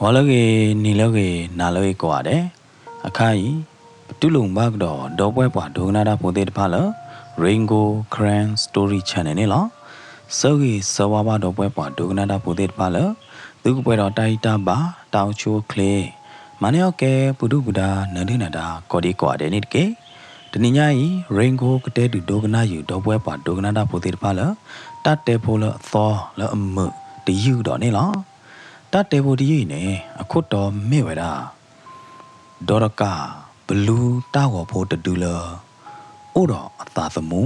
ဂီၤလၢအဂ့ၤ, နံၤလၢအဂ့ၤ, နၤလၢအဂ့ၤကိးဂၤဒဲး, အခါအံၤ ပတူၢ်လိာ်မုာ်ဘၣ်ကဒီး ဒီပုၢ်ဝဲၢ်ပှၤဒိကနၣ်တၢ်ဖိသ့ၣ်တဖၣ်လၢ Rain Gold Karen Story Channel န့ၣ်လီၤ. ဆၢဂ့ၤဆၢဝါဘၣ်ဒီပုၢ်ဝဲၢ်ပှၤဒိကနၣ်တၢ်ဖိသ့ၣ်တဖၣ်လၢ သုကပှဲၤဒီးတၢ်ဂံၢ်တၢ်ဘါ တၢ်အိၣ်ဆူၣ်အိၣ်ချ့, မၤန့ၢ်အီၣ်ကဲ ပဒုၣ်ပဒါ နၢဒုၣ်နၢဒါ ကိးဒံကိးဂၤဒဲးန့ၣ်တက့ၢ်. တနံၤညါအံၤ Rain Gold ကတဲဒုးဒိကနၣ်ယုာ် ဒီပုၢ်ဝဲၢ်ပှၤဒိကနၣ်တၢ်ဖိသ့ၣ်တဖၣ်လၢ တၢ်တဲဖိလၢအသီလၢအမုာ်တယုၢ်ကဒီးန့ၣ်လီၤ. တၢ်တဲဖိတယုၢ်အံၤန့ၣ် အခိၣ်တီမ့ၢ်ဝဲဒၣ် ဒီးတကး ပလူတၢ်ဂီၤဖိတဒုလၢ အိၣ်ဒီးအသးသမူ.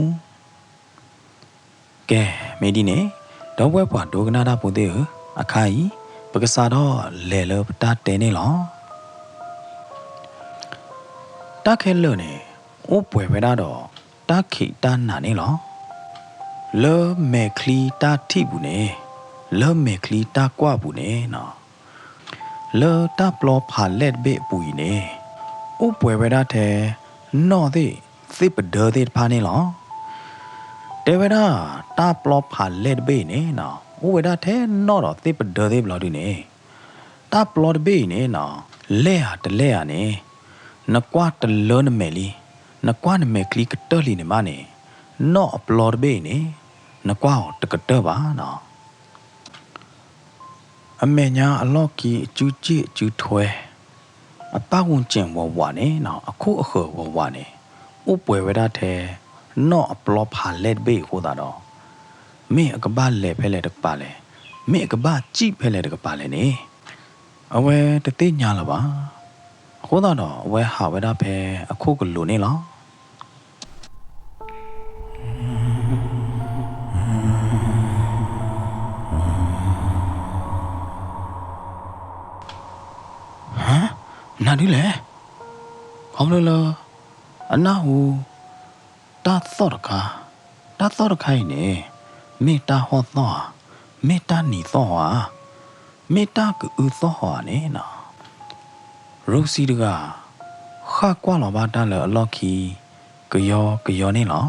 ကဲ, မ့ၢ်ဒ်န့ၣ် ဒီပုၢ်ဝဲၢ်ပှၤဒိကနၣ်တၢ်ဖိသ့ၣ်ဧၢ, အခါအံၤ ပကစးထီၣ်လဲၤလၢပတၢ်တဲန့ၣ်လီၤ. တၢ်ခဲလၢာ်န့ၣ် အိၣ်ပှဲၤဝဲဒၣ်ဒီး တၢ်ခံးတၢ်နၤန့ၣ်လီၤ. လၢမဲာ်ချံတၢ်ထံၣ်ပူၤန့ၣ်, လၢမဲာ်ချံတၢ်ကွၢ်ပူၤန့ၣ်နီၤ, လၢတၢ်ပျီဖးလဲၢ်တဘ့ၣ်အပူၤအံၤန့ၣ်, အိၣ်ပှဲၤဝဲဒၣ်ထဲ နီၣ်သ့ၣ် သ့ၣ်ပဒၢသ့ၣ်တဖၣ်န့ၣ်လီၤ. တဲဝဲဒၣ် တၢ်ပျီဖးလဲၢ်တဘ့ၣ်အံၤန့ၣ်နီၤ, အိၣ်ဝဲဒၣ်ထဲနီၣ်ဒီးသ့ၣ်ပဒၢသ့ၣ်ဘျီဒုန့ၣ်, တၢ်ပျီတဘ့ၣ်အံၤန့ၣ်နီၤ, လဲၢ်ဧါတလဲၢ်ဧါန့ၣ်, နကွၢ်တလၢနမဲာ်လံ, နကွၢ်နမဲာ်ချံကတၢၢ်လံန့ၣ်မးန့ၣ်, နီၣ်အပျီတဘ့ၣ်အံၤန့ၣ်, နကွၢ်အီၤတကတၢၢ်ဘၣ်နီၤ. အမဲာ်ညါအလီၢ်ခံအစုစ့ၣ်အစုထွဲ, အပၣ်ဝူၤစ့ၣ်ဝးဝးန့ၣ်နီၤ, အခိၣ်အဃၢၤဝးဝးန့ၣ်, အိၣ်ပှဲၤဝဲဒၣ်ထဲ နီၣ်အပျီဖးလဲၢ်တဘ့ၣ်အံၤအဃိသတးဒီး, မ့ၢ်အကဘၣ်လဲၤဖဲလဲၣ်တကပၤလဲၣ်, မ့ၢ်အကဘၣ်စံၣ်ဖဲလဲၣ်တကပၤလဲၣ်န့ၣ်, အဝဲတသ့ၣ်ညါလၢၤဘၣ်. အဃိသတးဒီး အဝဲဟးဝဲဒၣ်ဖဲအခိၣ်ကလိၤန့ၣ်လီၤ. ဟါ, မနုၤဒုလဲၣ်. ခီဖျိလၢ အနၢ်ဟူ တၢ်သီၣ်တခါ, တၢ်သီၣ်တခါအံၤန့ၣ် မ့ၢ်တၢ်ဟီၣ်သီၣ်ဧါ, မ့ၢ်တၢ်နံၤသီၣ်ဧါ, မ့ၢ်တၢ်ကအုသီၣ်ဧါန့ၣ်နီၤ, ရိစံတဂၤ ဃၣ်ကွၢ်လီၤဘၣ်တၢ်လၢအလီၢ်ခံ ကယီကယီန့ၣ်လီၤ.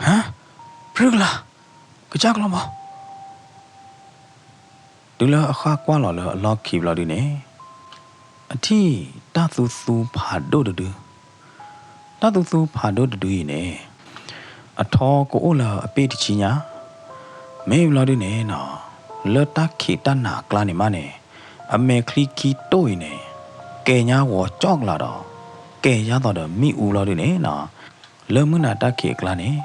ဟါ, ပြံကလၤ, ကစၢ်ကလီဘီ. တုၤလၢအဃၣ်ကွၢ်လီၤလၢအလီၢ်ခံဘျီဒုန့ၣ်, အထံၣ်တၢ်သူသူဖးဒိၣ်တဒု. တၢ်သူသူဖးဒိၣ်တဒုအံၤန့ၣ်, အထီကအိၣ်လၢအပ့ၢ်တဆံညါ, မ့ၢ်ဘျီဒုန့ၣ်နီၤ, လၢတၢ်ခံးတၢ်နၤအကျါန့ၣ်မးန့ၣ်, အမဲာ်ချံခံတိၢ်အံၤန့ၣ်, ကဲၤညါဂီၤကၠီၣ်ကလာ်ဒီး ကဲၤယါသိးဒီးမ့ၣ်အူဘျီဒုန့ၣ်နီၤ, လၢမုၢ်နၤတၢ်ခံးအကျါန့ၣ်,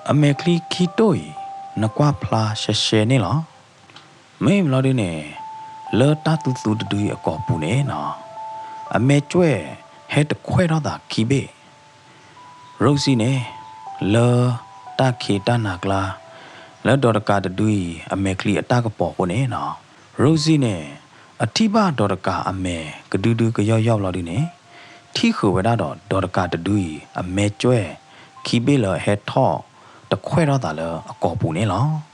အမဲာ်ချံခံတိၢ်အံၤ နကွၢ်ဖျါရှဲရှဲန့ၣ်လီၤ. မ့ၢ်ဘျီဒုန့ၣ်, လၢတၢ်သူသူတဒုအံၤအကိာ်ပူၤန့ၣ်နီၤ, အမဲာ်ကွဲၢ်ဟဲတခွဲးထီၣ်သးခံဘ့ၣ်. ရိစံန့ၣ်, လၢတၢ်ခံးတၢ်နၤကျါ, လၢဒီးတကးတဒုအံၤ အမဲာ်ချံအတၢ်ကပီၤအဃိန့ၣ်နီၤ, ရိစံန့ၣ်, အထံၣ်ဘၣ်ဒီးတကးအမဲာ်ကဒုဒုကယီၢ်ယီၢ်ဘျီဒုန့ၣ်, ထံၣ်ဃုာ်ဝဲဒၣ်ဒီးဒီးတကးတဒုအံၤ အမဲာ်ကွဲၢ်ခံဘ့ၣ်လၢအဟဲထီၣ်တခွဲးထီၣ်သးလၢအကိာ်ပူၤန့ၣ်လီၤ.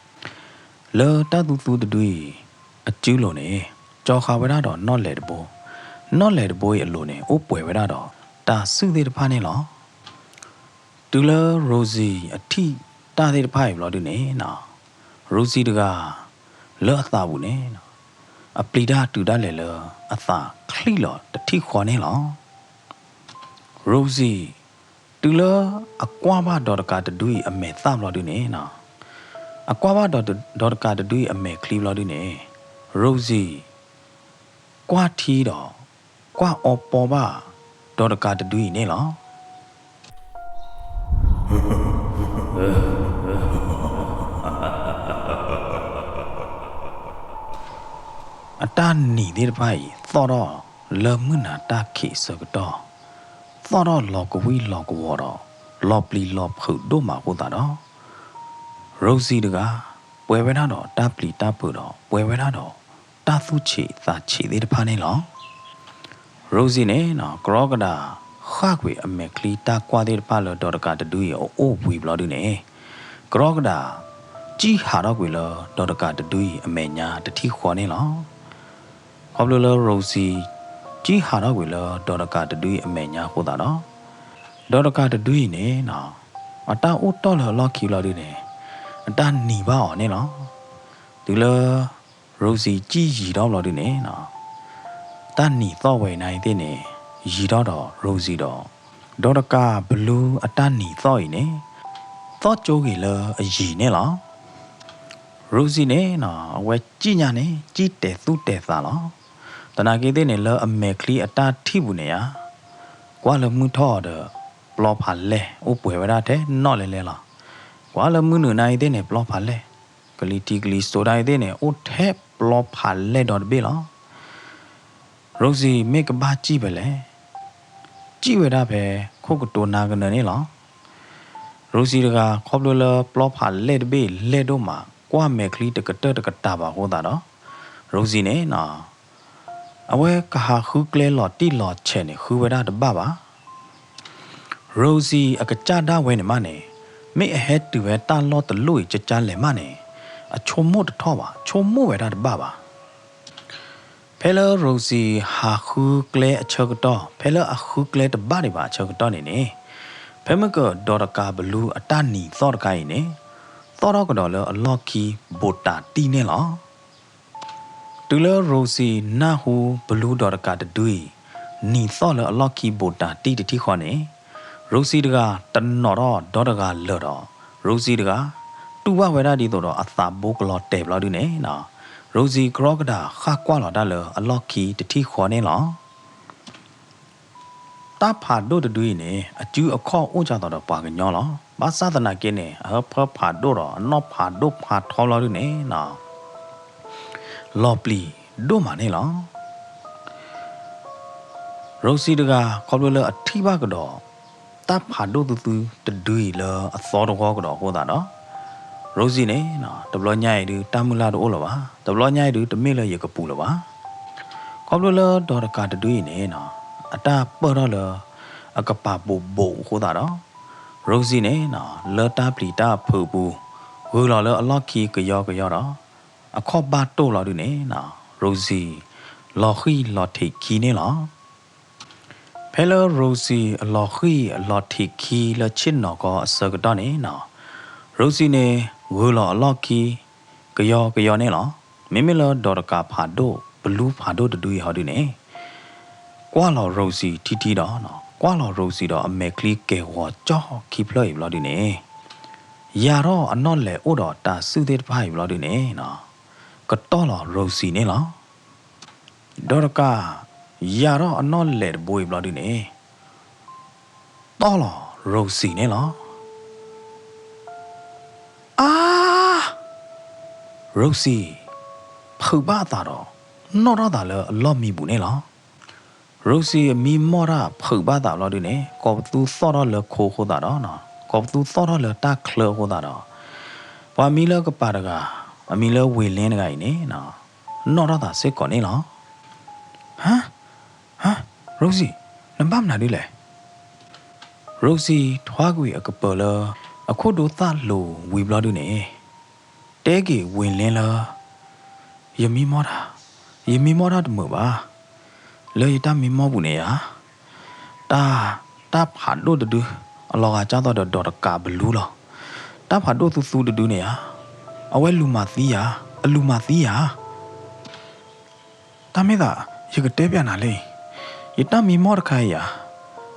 လၢတၢ်သူသူတဒုအံၤ အစုလိၤန့ၣ်, ကၠီၤဃာ်ဝဲဒၣ်ဒီးနီၣ်လဲၤတဘိ, နီၣ်လဲၤတဘိအံၤအလိၤန့ၣ် အိၣ်ပှဲၤဝဲဒၣ်ဒီးတၤဆှုၣ်သ့ၣ်တဖၣ်န့ၣ်လီၤ. တုၤလၢရိစံအထံၣ်တၢ်သ့ၣ်တဖၣ်အံၤဘျီဒုန့ၣ်နီၤ, ရိစံတဂၤ လၢအသးပူၤန့ၣ်, အပျံၤတၢ်တုၤဒၣ်လဲာ်လၢအသးချံးလီၤတထံၣ်ဃီန့ၣ်လီၤ. ရိစံ တုၤလၢအကွၢ်ဘၣ်ဒီးတကးတဒုအံၤအမဲာ်သၣ်ဘျီဒုန့ၣ်နီၤ, အကွၢ်ဘၣ်ဒီးတကးတဒုအံၤအမဲာ်ချံဘျီဒုန့ၣ်, ရိစံ ကွၢ်ထံဒီး ကွၢ်အီပီဘၣ်ဒီးတကးတဒုအံၤန့ၣ်လီၤ. အတၢ်နံၤသ့ၣ်တဖၣ်အံၤ သီၣ်ထီၣ်လၢမုၢ်နၤတၢ်ခံးအဆၢကတီၢ်, သီၣ်ထီၣ်လီၤကဝံၣ်လီၤကဝီၤဒီး လီၤပျံၤလီၤဖုးဒိၣ်မးအဃိသတးဒီး, ရိစံတဂၤ ပှဲၤဝဲဒၣ်ဒီးတၢ်ပျံၤတၢ်ဖုးဒီး ပှဲၤဝဲဒၣ်ဒီးတၢ်သူၣ်ဆံးသးဆံးသ့ၣ်တဖၣ်န့ၣ်လီၤ. ရိစံန့ၣ် ကရီကဒးဃၣ်ကွံာ်အမဲာ်ချံတၢ်ကွၢ်သ့ၣ်တဖၣ်လၢဒီးတကးတဒုအံၤအအိၣ်ဝံၤဘျီဒုန့ၣ်, ကရီကဒး ကံၣ်ဟးထီၣ်ကွံာ်လၢဒီးတကးတဒုအံၤအမဲာ်ညါတထံၣ်ဃီန့ၣ်လီၤ. ခီဖျိလၢရိစံ ကံၣ်ဟးထီၣ်ကွံာ်လၢဒီးတကးတဒုအံၤအမဲာ်ညါအဃိသတးဒီး, ဒီးတကးတဒုအံၤန့ၣ် အတၢ်အိၣ်တီၢ်လၢအလီၢ်ခံဘျီဒုန့ၣ် အတၢ်နံၤဘၣ်အီၤန့ၣ်လီၤ. တုၤလၢ Rosie ကံၣ်ယံာ်ထီၣ်ဘျီဒုန့ၣ်နီၤ, တၢ်နံၤသီၣ်ဝဲအံၤနၤအံၤသ့ၣ်န့ၣ် ယံာ်ထီၣ်ဒီး Rosie ဒီး ဒီးတကးဘလူးအတၢ်နံၤသီၣ်အံၤန့ၣ် သီၣ်ကၠိဂ့ၤလၢအယံၤန့ၣ်လီၤ. Rosie န့ၣ်နီၤ အဝဲကံၣ်ညါန့ၣ် ကံၣ်တဲာ်သူၣ်တဲာ်သးလီၤ. သနာ်က့သ့ၣ်န့ၣ် လၢအမဲာ်ချံအတၢ်ထံၣ်ပူၤန့ၣ်ဧါ, ကွၢ်လၢမုၢ်ထီၣ်အီၤဒီး ပျီဖးလဲၢ်အိၣ်ပှဲၤဝဲဒၣ်ထဲနီၣ်လဲၤလဲၤလီၤ. ကွၢ်လၢမုၢ်နုာ်နၤအံၤသ့ၣ်န့ၣ် ပျီဖးလဲၢ် ကလံၤထံးကလံၤစိးနၤအံၤသ့ၣ်န့ၣ် အိၣ်ထဲပျီဖးလဲၢ်ဒီတဘ့ၣ်လီၤ. Rosie မ့ၢ်ကဘၣ်ကံၣ်ဖဲလဲၣ်, ကံၣ်ဝဲဒၣ်ဖဲခိၣ်ကတိၤနါကနၢန့ၣ်လီၤ. Rosie တဂၤ ခီဖျိလၢပျီဖးလဲၢ်တဘ့ၣ်လဲၢ်ဒိၣ်မး ကွၢ်မဲာ်ချံတကတၢၢ်တကတၢၢ်ဘၣ်အဃိသတးဒီး Rosie န့ၣ်နီၤ အဝဲကဟးဃုကျဲလီၤတံၢ်လီၤဆဲးန့ၣ် ဃုဝဲဒၣ်တဘၣ်ဘၣ်. Rosie အကစၢ်ဒၣ်ဝဲန့ၣ်မးန့ၣ် မ့ၢ်အဟဲတုၤဝဲတၢ်လီၢ်တလီၢ်အံၤကကလဲာ်မးန့ၣ် အဆိကမိၣ်တထီၣ်ဘၣ်, ဆိကမိၣ်ဝဲဒၣ်တဘၣ်ဘၣ်. ဖဲလၢ Rosie ဟးဃုကျဲအဆၢကတီၢ်, ဖဲလၢအဃုကျဲတဘၣ်ဒံးဘၣ်အဆၢကတီၢ်န့ၣ်န့ၣ်, ဖဲမုၢ်ကဒီးတကးဘလူးအတၢ်နံၤသီၣ်တခါအံၤန့ၣ် သီၣ်ထီၣ်ကဒီးလၢအလီၢ်ခံဘိးတးတံၢ်န့ၣ်လီၤ. တုၤလၢ Rosie နၢ်ဟူဘလူးဒီးတကးတဒုအံၤ နံၤသီၣ်လၢအလီၢ်ခံဘိးတးတံၢ်တထံၣ်ဃီန့ၣ်, Rosie တဂၤတနီၤထီၣ်ဒီတဂၤလၢာ်ဒီး Rosie တဂၤ တူၢ်ဘၣ်ဝဲဒၣ်ဒ်သိးဒီးအသးဘိကလီၤတဲာ်ဘျီဒုန့ၣ်နီၤ, Rosie ကရီကဒၤဃၣ်ကွၢ်လီၤတၢ်လၢအလီၢ်ခံတထံၣ်ဃီန့ၣ်လီၤ. တၢ်ဖးဒိၣ်တဒုအံၤန့ၣ် အစုအခီၣ်အိၣ်ကသိးဒီးပှၤကညီလီၤ. ဘၣ်ဆၣ်သနာ်က့န့ၣ် အဟၢဖၢဖးဒိၣ်ဒီး အနီၢ်ဖးဒိၣ်ဖးထီဘျီဒုန့ၣ်နီၤ လီၤပျံၤဒိၣ်မးန့ၣ်လီၤ. Rosie တဂၤ ခီဖျိလၢအထံၣ်ဘၣ်ကဒီး တၢ်ဖးဒိၣ်သူသူတဒုအံၤလၢအသီတဝီကဒီးအဃိသတးဒီး Rosie န့ၣ်နီၤ တဘျီညါအံၤဒု တၢ်မုၢ်လၢ်တအိၣ်လၢၤဘၣ်, တဘျီညါအံၤဒု တမ့ၢ်လၢယကပူၤလၢၤဘၣ်. ခီဖျိလၢဒီးတကးတဒုအံၤန့ၣ်နီၤ အတၢ်ပၢၢ်ထီၣ်လၢ အကပၤဘိးဘိးအဃိသတးဒီး Rosie န့ၣ်နီၤ လၢတၢ်ပျံၤတၢ်ဖုးအပူၤ ဂုၤလီၤလၢအလီၢ်ခံကယီကယီဒီး အခီၣ်ဘၣ်တိၢ်လီၤဒုန့ၣ်နီၤ Rosie လီၤဃံၢ်လီၤထံးခံန့ၣ်လီၤ. ဖဲလၢ Rosie အလီၤဃံၢ်အလီၤထံးခံလၢဆ့ၣ်နီၤကီၢ်အဆၢကတီၢ်န့ၣ်နီၤ Rosie န့ၣ် ဂုၤလီၤအလီၢ်ခံ ကယီကယီန့ၣ်လီၤ. မ့မ့ၢ်လၢဒီးတကးဖးဒိၣ် ဘလူးဖးဒိၣ်တဒုအံၤဟီဒုန့ၣ် ကွၢ်လီၤ Rosie ထံထံဒီး ကွၢ်လီၤ Rosie ဒီးအမဲာ်ချံကဲၤဂီၤကၠီခံဖျၢၣ်အံၤဘျီဒုန့ၣ် ယၤထီၣ်အနီၣ်လဲၣ်အိၣ်ဒီးတၤဆှုၣ်သ့ၣ်တဖၣ်အံၤဘျီဒုန့ၣ် ကတီၢ်လီၤ Rosie န့ၣ်လီၤ. ဒီးတကး ယၤထီၣ်အနီၣ်လဲၣ်တဘိအံၤဘျီဒုန့ၣ် တီၢ်လီၤ Rosie န့ၣ်လီၤ. အါ Rosie ဖုးဘၣ်အသးဒီး နီၣ်ထီၣ်သးလၢအလီၢ်မံပူၤန့ၣ်လီၤ. Rosie အမံမီၢ်တၢ်ဖုးဘၣ်သးဘျီဒုန့ၣ် ကိးပသူသီၣ်ထီၣ်လၢခိအဃိသတးဒီး ကိးပသူသီၣ်ထီၣ်လၢတၢ်ချၢအဃိသတးဒီး ပှၤမံလၢကပၤတဂၤ အမံၤလၢဝ့ၤလ့တဂၤအံၤန့ၣ် နီၣ်ထီၣ်သးစ့ၢ်ကီးန့ၣ်လီၤ. ဟါ ဟါ Rosie နဘၣ်မနုၤဒ်လဲၣ်. Rosie ထွါကွံာ်အကပၤလၢ အခိၣ်ဒိသၣ်လိၤဝံၤဘျီဒုန့ၣ် တဲက့ၤဝ့ၤလ့လၢ ယမံမီၢ်တၢ်, ယမံမီၢ်တၢ်တမုာ်ဘၣ်. လၢယတၢ်မံမီၢ်ပူၤန့ၣ်ဧါ, တၢ်, တၢ်ဖးဒိၣ်တဒု အလီၤဂာ်ကၢ်သိးဒီးဒီးတကးဘလူးလီၤ. တၢ်ဖးဒိၣ်သူသူတဒုန့ၣ်ဧါ, အဝဲလူၤမၤသံယၤ, အလူၤမၤသံယၤ တၢ်မ့ၢ်သး ယကတဲပျးနၤလံ, ယတၢ်မံမီၢ်တခါအံၤဧါ,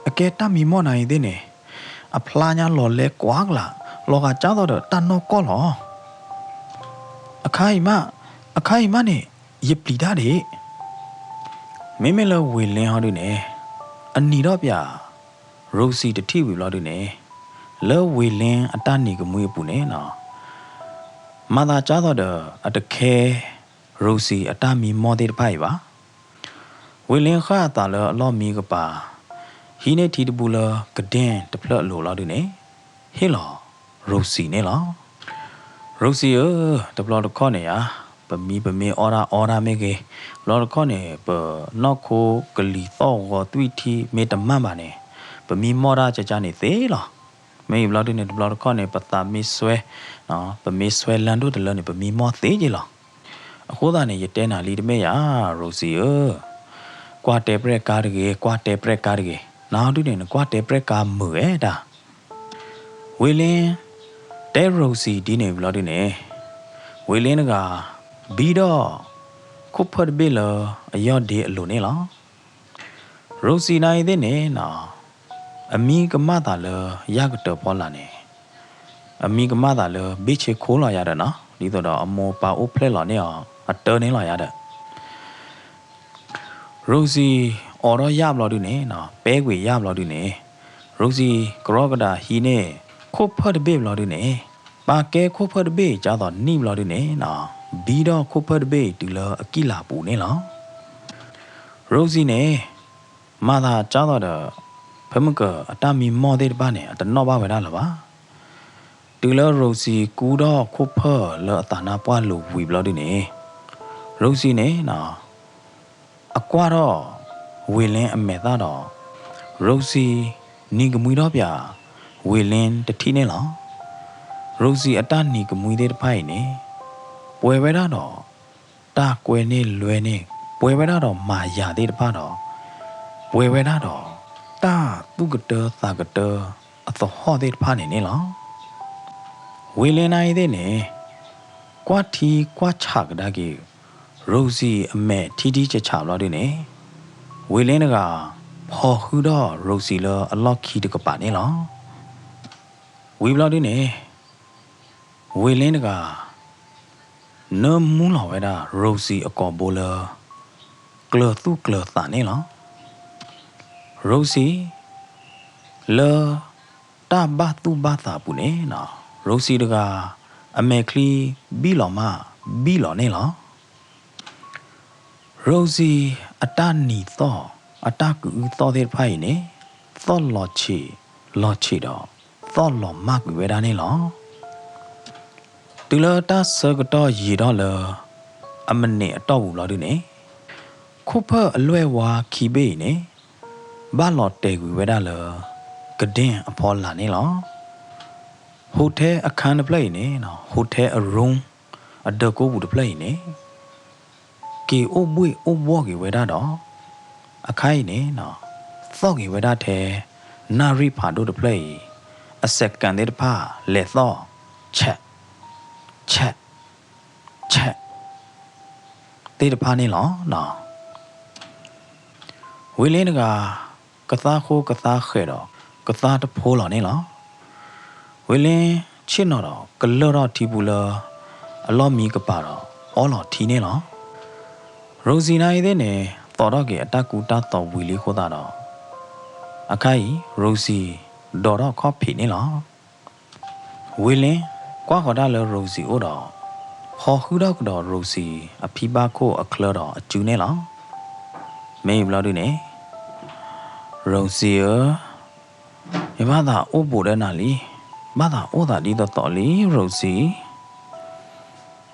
အကဲတၢ်မံမီၢ်နၤအံၤသ့ၣ်န့ၣ် အဖျါညါလီၤလဲကွၢ်ကလာ် လီၤဂာ်ကၢ်သိးဒီးတၢ်နီၢ်ကီၢ်လီၤ. အခါအံၤမး, အခါအံၤမးန့ၣ် ယပျံၤတၢ်ဒံး. မ့မ့ၢ်လၢဝ့ၤလ့ဟီဒုန့ၣ် အနံၤထီၣ်ပျး Rosie တထံၣ်ဝံၤဘျီဒုန့ၣ် လၢဝ့ၤလ့အတၢ်နံၤကမှံအပူၤန့ၣ်နီၤ မၤသးကၢ်သိးဒီးအတခဲ Rosie အတၢ်မံမီၢ်သ့ၣ်တဖၣ်အံၤဘၣ်. ဝ့ၤလ့ဃၣ်အသးလၢအလီၢ်မံကပၤ ဟံးန့ၢ်ထံတဘိလၢကဒ့ၣ်တဖျၢၣ်အလိၤလီၤဒုန့ၣ် ဟ့ၣ်လီၤ Rosie န့ၣ်လီၤ. Rosie ဧၢ, တဘျီတခီၣ်န့ၣ်ဧါ, ပမံပမ့ၢ်အီၣ်တၢ်အီတၢ်မ့ၢ်ဂ့ၤ, တဘျီတခီၣ်န့ၣ် ပနီၢ်ခိကလံၤသီၣ်ဂီၤသွံၣ်ထံမ့ၢ်တမၣ်ဘၣ်န့ၣ် ပမံမီၢ်တၢ်ကကန့ၣ်သ့လီၤ. မ့ၢ်အံၤဘျီဒုန့ၣ် တဘျီတခီၣ်န့ၣ် ပသးမ့ၢ်စွဲ, ပမ့ၢ်စွဲလၢဒိၣ်တလၢန့ၣ် ပမံမီၢ်သ့က့လီၤ. အဃိသတးန့ၣ် ယတဲနၤလံတမ့ၢ်ယၤ Rosie ဧၢ, ကွၢ်တဲပြဲၣ်ကါတဂ့ၤ, ကွၢ်တဲပြဲၣ်ကါတဂ့ၤ, နဟီဒုန့ၣ် နကွၢ်တဲပြဲၣ်ကါမုာ်ဝဲတၢ်. ဝ့ၤလ့ တဲ Rosie ဒ်န့ၣ်ဘျီဒုန့ၣ် ဝ့ၤလ့တဂၤ ဘံဒီး ခိၣ်ဖၢၣ်တဘ့ၣ်လၢအယီၢ်ဒ့အလိၤန့ၣ်လီၤ. ရိစံၤနၤအံၤသ့ၣ်န့ၣ်နီၤ, အမံကမၣ်သးလၢယၢ်ကတၢၢ်ဖီလာ်န့ၣ်, အမံကမၣ်သးလၢဘ့ၣ်ဆ့ခိၣ်လီၤယၤဒီးနီၤ, ဒ်သိးဒီးအမိၢ်ပၢ်အိၣ်ဖျဲၣ်လီၤန့ၢ်အီၤအတၢ်န့ၣ်လီၤယၤဒီး ရိစံၤအိးထီၣ်ယၢ်ဘျီဒုန့ၣ်နီၤ, ပဲကွံာ်ယၢ်ဘျီဒုန့ၣ်, ရိစံၤကရီကဒးဟံးန့ၢ်ခိၣ်ဖၢၣ်တဘ့ၣ်ဘျီဒုန့ၣ်, ပာ်ကဲခိၣ်ဖၢၣ်တဘ့ၣ်ကၢ်သိးနံၣ်ဘျီဒုန့ၣ်နီၤ, ဘံထီၣ်ခိၣ်ဖၢၣ်တဘ့ၣ်တုၤလၢအကံၣ်လၤပူၤန့ၣ်လီၤ. ရိစံၤန့ၣ် မၤသးကၢ်သိးဒီး ဖဲမုၢ်ကၢၤအတၢ်မံမီၢ်သ့ၣ်တဖၣ်န့ၣ် အတနီၣ်ဘၣ်ဝဲဒၣ်လၢၤဘၣ်. တုၤလၢရိစံၤကူထီၣ်ခိၣ်ဖၢၣ်လၢအသးနါပှၢ်လိၤဝံၤဘျီဒုန့ၣ်, ရိစံၤန့ၣ်နီၤ, အကွၢ်ထီၣ်ဝ့ၤလ့အမဲာ်သၣ်ဒီး ရိစံၤနံၤကမှံထီၣ်ပၠးဝ့ၤလ့တထံၣ်န့ၣ်လီၤ. ရိစံၤအတၢ်နံၤကမှံသ့ၣ်တဖၣ်အံၤန့ၣ် ပှဲၤဝဲဒၣ်ဒီး တၢ်ကွဲန့ၢ်လွဲန့ၢ်, ပှဲၤဝဲဒၣ်ဒီးမၤယၤသ့ၣ်တဖၣ်ဒီး ပှဲၤဝဲဒၣ်ဒီး တၢ်သူၣ်ကတၢသးကတၢအသဟီၣ်သ့ၣ်တဖၣ်န့ၣ်န့ၣ်လီၤ. ဝ့ၤလ့နၤအံၤသ့ၣ်န့ၣ် ကွၢ်ထံကွၢ်ဆးကဒါက့ၤ ရိစံၤအမဲာ်ထံထံဆးဆးဘျီဒုန့ၣ်, ဝ့ၤလ့တဂၤ ဖီၣ်ဃုာ်ဒီးရိစံၤလၢအလီၢ်ခံတကပၤန့ၣ်လီၤ. ဝံၤဘျီဒုန့ၣ် ဝ့ၤလ့တဂၤ နၢမူလီၤဝဲဒၣ်ရိစံၤအကိာ်ဘိလၢ ကျၢၤသူၣ်ကျၢၤသးန့ၣ်လီၤ. ရိစံၤ လၢတၢ်ဘၣ်သူၣ်ဘၣ်သးအပူၤန့ၣ်နီၤ, ရိစံၤတဂၤ အမဲာ်ချံဘံၣ်လီၤမးဘံၣ်လီၤန့ၣ်လီၤ. ရိစံၤအတၢ်နံၤသီၣ် အတၢ်ကအုသီၣ်သ့ၣ်တဖၣ်အံၤန့ၣ် သီၣ်လီၤဆံးလီၤဆံးဒီး သီၣ်လီၤမၢ်ကွံာ်ဝဲဒၣ်န့ၣ်လီၤ. တုၤလၢတၢ်ဆၢကတီၢ်ယံာ်ထီၣ်လၢ အမံးနံးအတီၢ်ပူၤဘျီဒုန့ၣ်, ခိၣ်ဖၢၣ်အလွဲၢ်ဝါခံဘ့ၣ်အံၤန့ၣ် ဘၣ်လီၤတဲာ်ကွံာ်ဝဲဒၣ်လၢ ကဒ့ၣ်အဖီလာ်န့ၣ်လီၤ. ဟိးထဲအခန်းတဖျၢၣ်အံၤန့ၣ်နီၤ, ဟိးထဲအ room အဒၢးကိးပူၤတဖျၢၣ်အံၤန့ၣ် က့ၤအိၣ်ဘှ့ၣ်အိၣ်ဘှီၣ်က့ၤဝဲဒၣ်ဒီး အခါအံၤန့ၣ်နီၤ, သီၣ်က့ၤဝဲဒၣ်ထဲ နၣ်ရံၣ်ဖးဒိၣ်တဖျၢၣ်အံၤ အ second သ့ၣ်တဖၣ်လဲၤသီၣ် ဆဲး ဆဲး ဆဲး သ့ၣ်တဖၣ်န့ၣ်လီၤ. ဝ့ၤလ့တဂၤ ကသါဃိကသါဃဲၤဒီး ကသါတဖိလီၤန့ၣ်လီၤ. ဝ့ၤလ့ဆ့ၣ်နီၤဒီး ကလၢၢ်ထီၣ်ထံပူၤလၢ အလီၢ်မံကပၤဒီး အီလီၤထံန့ၣ်လီၤ. ရိစံနၤအံၤသ့ၣ်န့ၣ် သီၣ်ထီၣ်က့ၤအတၢ်ကူတၢ်သိးဝံၤလံအဃိသတးဒီး အခါအံၤ ရိစံဒိးထီၣ်ခီၣ်ဖံးန့ၣ်လီၤ. ဝ့ၤလ့ကွၢ်ဃီၤတၢ်လၢရိစံအိၣ်ဒီး ဟီဃုထီၣ်ကဒီးရိစံအဖံဘၣ်ခိၣ်အချၢဒီးအစုန့ၣ်လီၤ. မ့ၢ်အံၤဘျီဒုန့ၣ် ရိစံဧၢ, ယဘၣ်သးအိၣ်ဘူးဒီးနၤလံ, ဘၣ်သးအိၣ်သးဒ်သိးသိးလံ ရိစံ.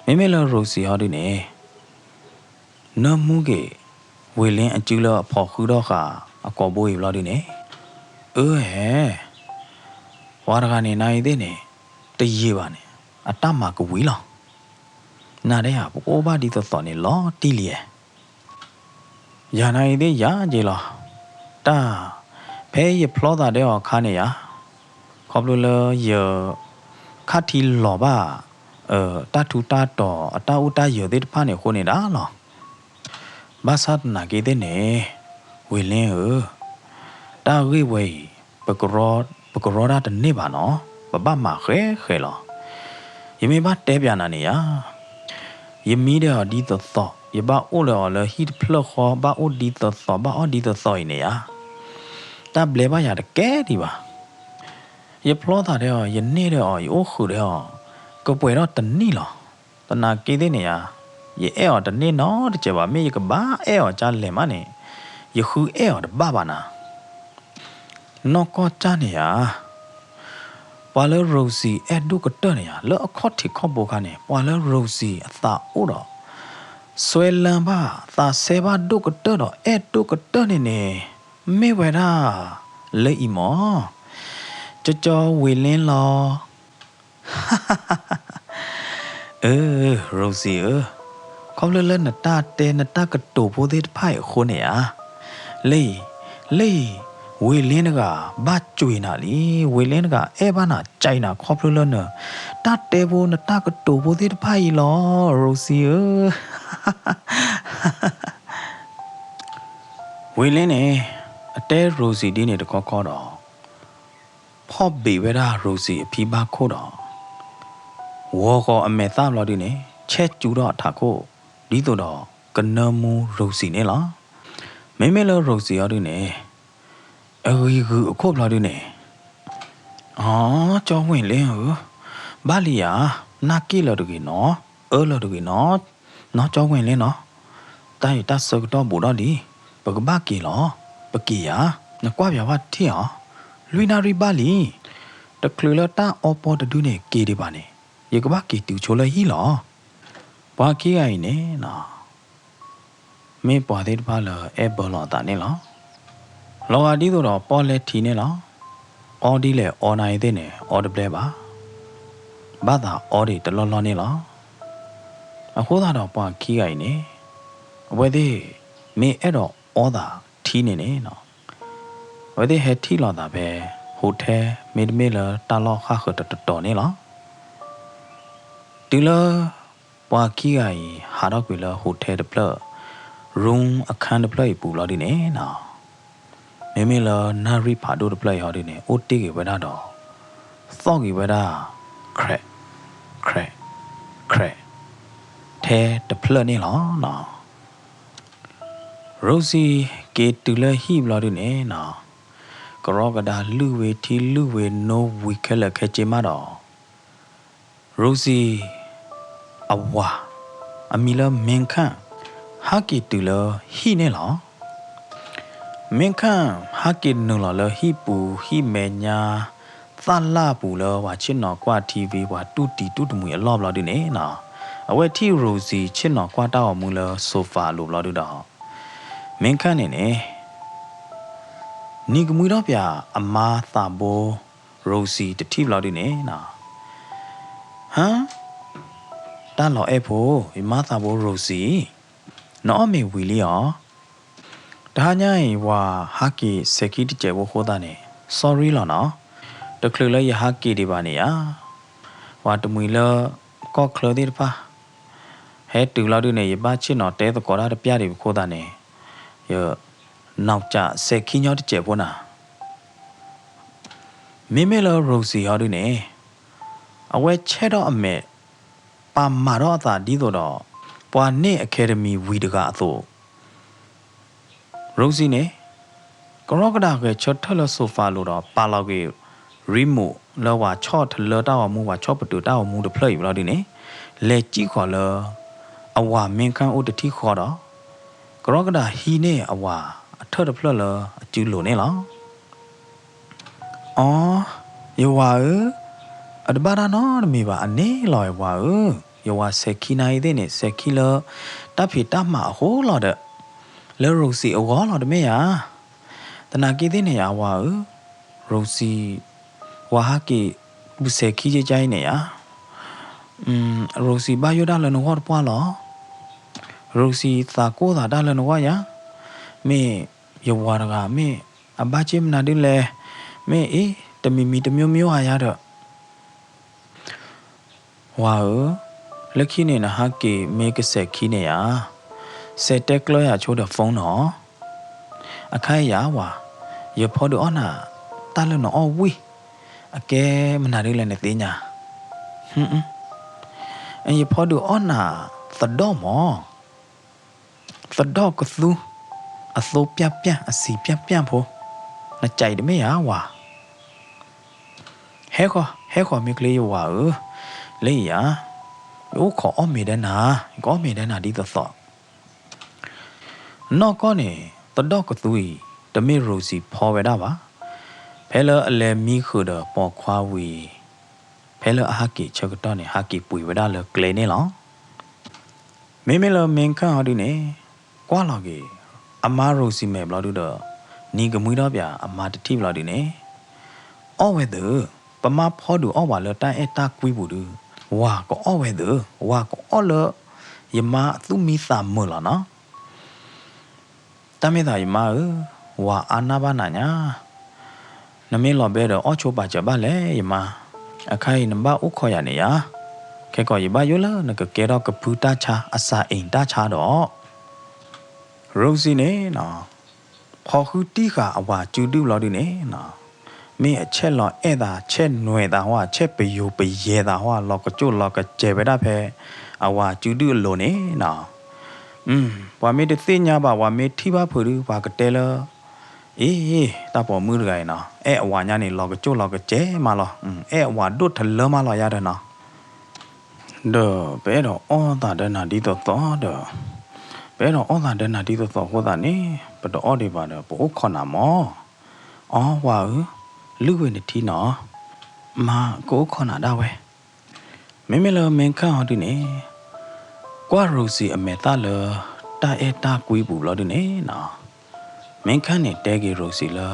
မ့မ့ၢ်လၢရိစံဟီဒုန့ၣ် နၢမူက့ၤ ဝ့ၤလ့အစုလၢအဖီဃုထီၣ်ဃာ်အကိာ်ဘိအံၤဘျီဒုန့ၣ်, အၢဟဲ, ပှၤတဂၤန့ၣ်နၤအံၤသ့ၣ်န့ၣ် တယံာ်ဘၣ်န့ၣ် အတၢ်မၤကဝံၤလီၤ. နၤဒဲဧါ ပကအိၣ်ဘၣ်ဒ်သိးသိးန့ၣ်လီၤတံၢ်လံဧါ. ယၤနၤအံၤသ့ၣ်ယၤက့ၤလီၤ. တၢ် ဖဲယဖျီသးဒဲးအီၤအခါန့ၣ်ယၤ, ခီဖျိလၢယ ခါထံလီၤဘၣ် တၢ်ထူးတၢ်တီၤအတၢ်အိၣ်တၢ်ယၢၤသ့ၣ်တဖၣ်န့ၣ်အဃိန့ၣ်ဒၣ်လီၤ. ဘၣ်ဆၣ်သနာ်က့သ့ၣ်န့ၣ် ဝ့ၤလ့ဧၢ, တၢ်ဂ့ၢ်ဝဲအံၤ ပကရီတၢ်တန့ၢ်ဘၣ်နီၤ, ပဘၣ်မၤဃဲဃဲလီၤ. ယမ့ၢ်ဘၣ်တဲပျးနၤန့ၣ်ယၤ, ယမံဒဲးအီၤဒ်သိးသိး, ယဘၣ်အိၣ်လၢအီၤလၢဟံၣ်တဖျၢၣ်ဃီ ဘၣ်အိၣ်ဒ်သိးသိး ဘၣ်အီၣ်ဒ်သိးသိးအံၤန့ၣ်ယၤ, တၢ်ဘျဲဘၣ်ယၤတကဲဒံးဘၣ်. ယဖျီသးဒဲးအီၤ, ယန့ၢ်ဒဲးအီၤ, ယအိၣ်ဃုာ်ဒဲးအီၤ, ကပှဲၤထီၣ်တနံၣ်လီၤ. သနာ်က့သ့ၣ်န့ၣ်ယၤ, ယအဲၣ်အီၤတန့ၢ်နီတစဲးဘၣ်, မ့ၢ်ယကဘၣ်အဲၣ်အီၤကၢ်လဲၣ်မးန့ၣ်, ယဃုအဲၣ်အီၤတဘၣ်ဘၣ်နၤ. နီၢ်ကီၢ်ကၢ်န့ၣ်ယၤ, ပှၤလၢရိစံအဲၣ်ဒိၣ်ကတၢၢ်န့ၣ်ယၤ, လၢအခီၣ်ထံးခီၣ်ဘိခါန့ၣ် ပှၤလၢရိစံအသးအိၣ်ဒီး စွဲလၢဘၣ်သးစဲဘၣ်ဒိၣ်ကတၢၢ်ဒီးအဲၣ်ဒိၣ်ကတၢၢ်န့ၣ်န့ၣ် မ့ၢ်ဝဲဒၣ် လၢအံၤမၢ်, ကၠီကၠီဝ့ၤလ့လီၤ. အၢ ရိစံဧၢ, ခီဖျိလၢနတၢ်တဲနတၢ်ကတိၤဖိသ့ၣ်တဖၣ်အံၤအဃိန့ၣ်ဧါ, လၢအံၤ, လၢအံၤ, ဝ့ၤလ့တဂၤ ဘၣ်ကွံာ်နၤလံ, ဝ့ၤလ့တဂၤ အဲၣ်ဘၣ်နၤ ကၠံနၤ ခီဖျိလၢန တၢ်တဲဖိနတၢ်ကတိၤဖိသ့ၣ်တဖၣ်အံၤလီၤ ရိစံဧၢ. ဝ့ၢ်လ့န့ၣ် အတဲရိစံဒ်န့ၣ်တခီခီဒီး ဖီၣ်ဘ့ၣ်ဝဲဒၣ်ရိစံအဖံဘၣ်ခိၣ်ဒီး ဂီၤဃီၤအမဲာ်သၣ်ဘျီဒုန့ၣ် ဆဲးကၠူထီၣ်အထးခိၣ် ဒ်သိးဒီးကနၢမူရိစံန့ၣ်လီၤ. မ့မ့ၢ်လၢရိစံအီၤဒုန့ၣ် အဂံၢ်ဂုာ်အခိၣ်ဘျီဒုန့ၣ် အ ကၠီဝ့ၢ်လ့ဧၢ, ဘၣ်လံယၤ, နၢ်က့ၣ်လၢၤတဂ့ၤနီၤ, အၢလၢၤတဂ့ၤနီၤ, နီၢ်ကၠီဝ့ၢ်လ့နီၤ, တၢ်အံၤတၢ်ဆၢကတီၢ်ဘူးဒီးလံ, ပကဘၣ်က့ၤလီၤ, ပက့ၤယၤ, နကွၢ်ပၠးဝဲတထံၣ်အီၤ, လွံၢ်နၣ်ရံၣ်ဘၣ်လံ, တချုးလၢတၢ်အီပီတဒုန့ၣ်က့ၤဒံးဘၣ်န့ၣ် ယကဘၣ်က့ၤတုၤဆိလၢဟံၣ်လီၤ. ပှၤခံဂၤအံၤန့ၣ် မ့ၢ်ပှၤသ့ၣ်တဖၣ်လၢအဲၣ်ဘၢလီၤအသးန့ၣ်လီၤ. လီၤဂာ်ဒ်သိးဒီးပီၣ်လဲထံန့ၣ်လီၤ. အီဒ်လဲၣ်အီနၤအံၤသ့ၣ်န့ၣ် အီတဘျဲဘၣ်. ဘၣ်သးအီဒံးတလီၢ်လီၢ်န့ၣ်လီၤ. အဃိသတးဒီးပှၤခံဂၤအံၤန့ၣ် အဝဲသ့ၣ်မ့ၢ်အဲၣ်ဒိးအီသးထံန့ၣ်န့ၣ် အဝဲသ့ၣ်ဟဲထံၣ်လိာ်သးဖဲ hotel မ့တမ့ၢ်လၢတၢ်လီၢ်ဃၣ်ဃၢၤတတီၤန့ၣ်လီၤ. တုၤလၢ ပှၤခံဂၤအံၤ ဟးထီၣ်ကွံာ်လၢ hotel တဖျၢၣ် room အခန်းတဖျၢၣ်အံၤပူၤဘျီဒုန့ၣ် မ့မ့ၢ်လၢနၣ်ရံၣ်ဖးဒိၣ်တဖျၢၣ်အံၤဟီဒုန့ၣ် အိၣ်တ့ၢ်ဂ့ၤဝဲဒၣ်ဒီး သီၣ်ဂ့ၤဝဲဒၣ် crack crack crack ထဲတဖျၢၣ်န့ၣ်လီၤ. ရိစံ က့ၤတုၤလၢဟံၣ်ဘျီဒုန့ၣ် ကရီကဒါလုၢ်ဝ့ထံလုၢ်ဝ့နိဝံၤခဲလၢာ်ခဲဆ့မးဒီး ရိစံ အဝၤ အမံၤလၢ မ့ၣ်ခၣ် ဟးက့ၤတုၤလၢဟံၣ်န့ၣ်လီၤ. မ့ၣ်ခၣ် ဟးက့ၤနုာ်လီၤလၢဟံၣ်ပူၤဟံၣ်မဲာ်ညါ သၣ်လၢ်ပူၤလၢပှၤဆ့ၣ်နီၤကွၢ် TV ပှၤတူၢ်တံၤတူၢ်တမှံၤအလီၢ်ဘျီဒုန့ၣ် အဝဲထံၣ်ရိစံဆ့ၣ်နီၤကွၢ်တၢ်ဂီၤမူလၢ sofa အလိၤဘျီဒုဒီး မ့ၣ်ခၣ်န့ၣ်န့ၣ် နံၤကမှံထီၣ်ပၠးအမါသးဘိ ရိစံတထံၣ်ဘျီဒုန့ၣ် ဟါ, တၢ်လီၤအဲၣ်ဖိ, ယမါသးဘိရိစံ, နအီၣ်မ့ၤဝံၤလံဧါ. တဟါညါအံၤ ဝၤဟးက့ၤစဲၤခံတစဲးဖိအဃိသတးန့ၣ် sorry လီၤနီၤ. တချုးလၢယဟးက့ၤဒံးဘၣ်န့ၣ်ဧါ, ပှၤတမှံၤလၢကီၢ်ချၢသ့ၣ်တဖၣ် ဟဲတုၤလီၤဒုန့ၣ် ယဘၣ်ဆ့ၣ်နီၤတဲသကိးတၢ်တပျၢ်ဒံးအဃိသတးန့ၣ် ယ နီၢ်ကစၢ်စဲၤခံညီတစဲးဖိနၤ. မ့မ့ၢ်လၢရိစံဟီဒုန့ၣ် အဝဲဆဲးထီၣ်အမဲာ် ပာ်မၤထီၣ်အသးဒ်သိးဒီး ပှၤန့ၢ် academy ဝံၤတဂၤအသိး, ရိစံန့ၣ် ကရီကဒါဂဲၤဆၢထၢၣ်လၢ sofa အလိၤဒီး ပာ်လီၤက့ၤ remote လၢပှၤဆီၣ်ထလၢတၢ်ဂီၤမူ ပှၤဆီၣ်ပတုာ်တၢ်ဂီၤမူတဖျၢၣ်အံၤဘျီဒုန့ၣ် လဲၤစံၣ်ဃီၤလၢ အဝၤမ့ၣ်ခၣ်အိၣ်တထံၣ်ဃီဒီး ကရီကဒါဟံးန့ၢ်အဝၤအထၢၣ်တဖျၢၣ်လၢအစုလိၤန့ၣ်လီၤ. အိ, ယဝၤဧၢ, အတဘၣ်တၢ်နီတမံၤဘၣ် အန့ၣ်လီၤဝဲဝၤဧၢ, ယဝၤစဲၤခံနၤအံၤသ့ၣ်န့ၣ် စဲၤခံလၢ တၢ်ဖံးတၢ်မၤအဃိလီၤဒီး လၢရိစံအဂီၢ်လီၤတမ့ၢ်ဧါ. သနာ်က့သ့ၣ်န့ၣ်ယၤဝၤဧၢ, ရိစံ ဝၤဟးက့ၤ ပူၤစဲၤခံကကါအံၤန့ၣ်ယၤ, ရိစံဘၣ်ယိၣ်တၢ်လၢနဂီၢ်တပှၢ်လီၤ. ရိစံသးကိၢ်သးတၢ်လၢနဂီၢ်ယၤ, မ့ၢ်ယဝၤတဂၤ မ့ၢ်အဘၣ်စ့ၢ်မနုၤဒ်လဲၣ်, မ့ၢ်အ့ တမံၤမံၤတမျိုးမျိုးဧါယၤဒီး ဝၤဧၢ, လၢခံန့ၣ် နဟးက့ၤမ့ၢ်ကစဲၤခံန့ၣ်ယၤ, စဲးတဲကျၢယၤဆိဒီး phone နီၤ. အခါအံၤယၤဝၤ, ယဖီဒုးအီၣ်နၤ တၢ်လၢနအီၣ်ဝံၣ်, အကဲမနုၤဒ်လဲၣ်နသ့ၣ်ညါ. ယဖီဒုးအီၣ်နၤ သဒီၣ်မး, သဒီၣ်ကသူ အသိပျၢ်ပျၢ် အစံပျၢ်ပျၢ်ဖိ, နကးအံၤတမ့ၢ်ယၤဝၤ. ဟဲဃီၤ ဟဲဃီၤမ့ၢ်ချ့ယဝၤဧၢ, လၢယၤ, ယအိၣ်ခိးအီၣ်မ့ၤဒဲနၤ, ယကအီၣ်မ့ၤဒဲနၤဒ်သိးသိး. နီၢ်ကီၢ်န့ၣ် သဒီၣ်ကသူအံၤ တမ့ၢ်ရိစံဖီဝဲဒၣ်ဘၣ်. ဖဲလၢအလဲၤမံဃုာ်ဒီးပိာ်ခွါဝံၤ ဖဲလၢအဟးက့ၤဆၢကတီၢ်န့ၣ် ဟးက့ၤပှ့ၤဝဲဒၣ်လၢကျဲန့ၣ်လီၤ. မ့မ့ၢ်လၢမ့ၣ်ခၣ်ဟီဒုန့ၣ် ကွၢ်လီၤက့ၤ အမါရိစံမဲာ်ဘျီဒုဒီး နံၤကမှံထီၣ်ပၠးအမါတထံၣ်ဘျီဒုန့ၣ် အီၣ်ဝဲသၢ, ပမါဖီဒုးအီၣ်ဝၤလၢတၢ်အဲၣ်တၢ်ကွံပူၤဒု, ဝၤကအီၣ်ဝဲသၢ, ဝၤကအီၣ်လၢ ယမါအသူၣ်မံသးမုာ်လီၤနီၤ. တၢ်မ့ၢ်သးယမါဧၢ, ဝၤအါနၢ်ဘၣ်နၤညါ, နမ့ၢ်လီၤဘဲဒီးအီၣ်ဆိပာ်စၢၤဘၣ်လဲၣ်ယမါ, အခါအံၤနဘၣ်အိၣ်ခိးယၤန့ၣ်ယၤ, ခဲကီးယဘၣ်ယိၣ်လၢနကကဲထီၣ်ကဖုတၢ်ဆါ အစၤအ့ၣ်တၢ်ဆါဒီး ရိစံန့ၣ်နီၤ, ဖီဃုတံၢ်ဃာ်အဝၤစုဒုၣ်ဘျီဒုန့ၣ်နီၤ, မ့ၢ်အဆဲးလီၤအဲၣ်သး ဆဲးနွဲၣ်သးဟီ ဆဲးပယိၤပယဲၤသးဟီ လီၤကကၠိၣ်လီၤကစဲၤဝဲဒၣ်ဖဲ အဝၤစုဒုၣ်အလိၤန့ၣ်နီၤ. ပှၤမ့ၢ်တသ့ၣ်ညါဘၣ် ပှၤမ့ၢ်ထံၣ်ဘၣ်ဖုးဒု ပှၤကတဲလၢ အ့ တၢ်ပိာ်မုၣ်တဂၤအံၤနီၤ အဲၣ်အဝၤညါန့ၣ် လီၤကကၠိၣ်လီၤကစဲၤမးလီၤ. အဲၣ်အဝၤဒိၣ်ထလၢမးလီၤယါဒီးနီၤ. ဒီးပအဲၣ်ဒိးအီၣ်သးဒီးနၤဒ်သိးသိးဒီး, ပအဲၣ်ဒိးအီၣ်သးဒီးနၤဒ်သိးသိးအဃိသတးန့ၣ် ပတအီၣ်ဒံးဘၣ်ဒီး ပအိၣ်ခိးနၤမၢ်. အီ ဝၤဧၢ, လုၢ်ဝဲနထံနီၤ, မါကအိၣ်ခိးနၤဒၣ်ဝဲ. မ့မ့ၢ်လၢမ့ၢ်ခၣ်အီၤဒုန့ၣ် ကွၢ်ရိစံအမဲာ်သၣ်လၢ တၢ်အဲၣ်တၢ်ကွံပူၤဘျီဒုန့ၣ်နီၤ, မ့ၢ်ခၣ်န့ၣ်တဲက့ၤရိစံလၢ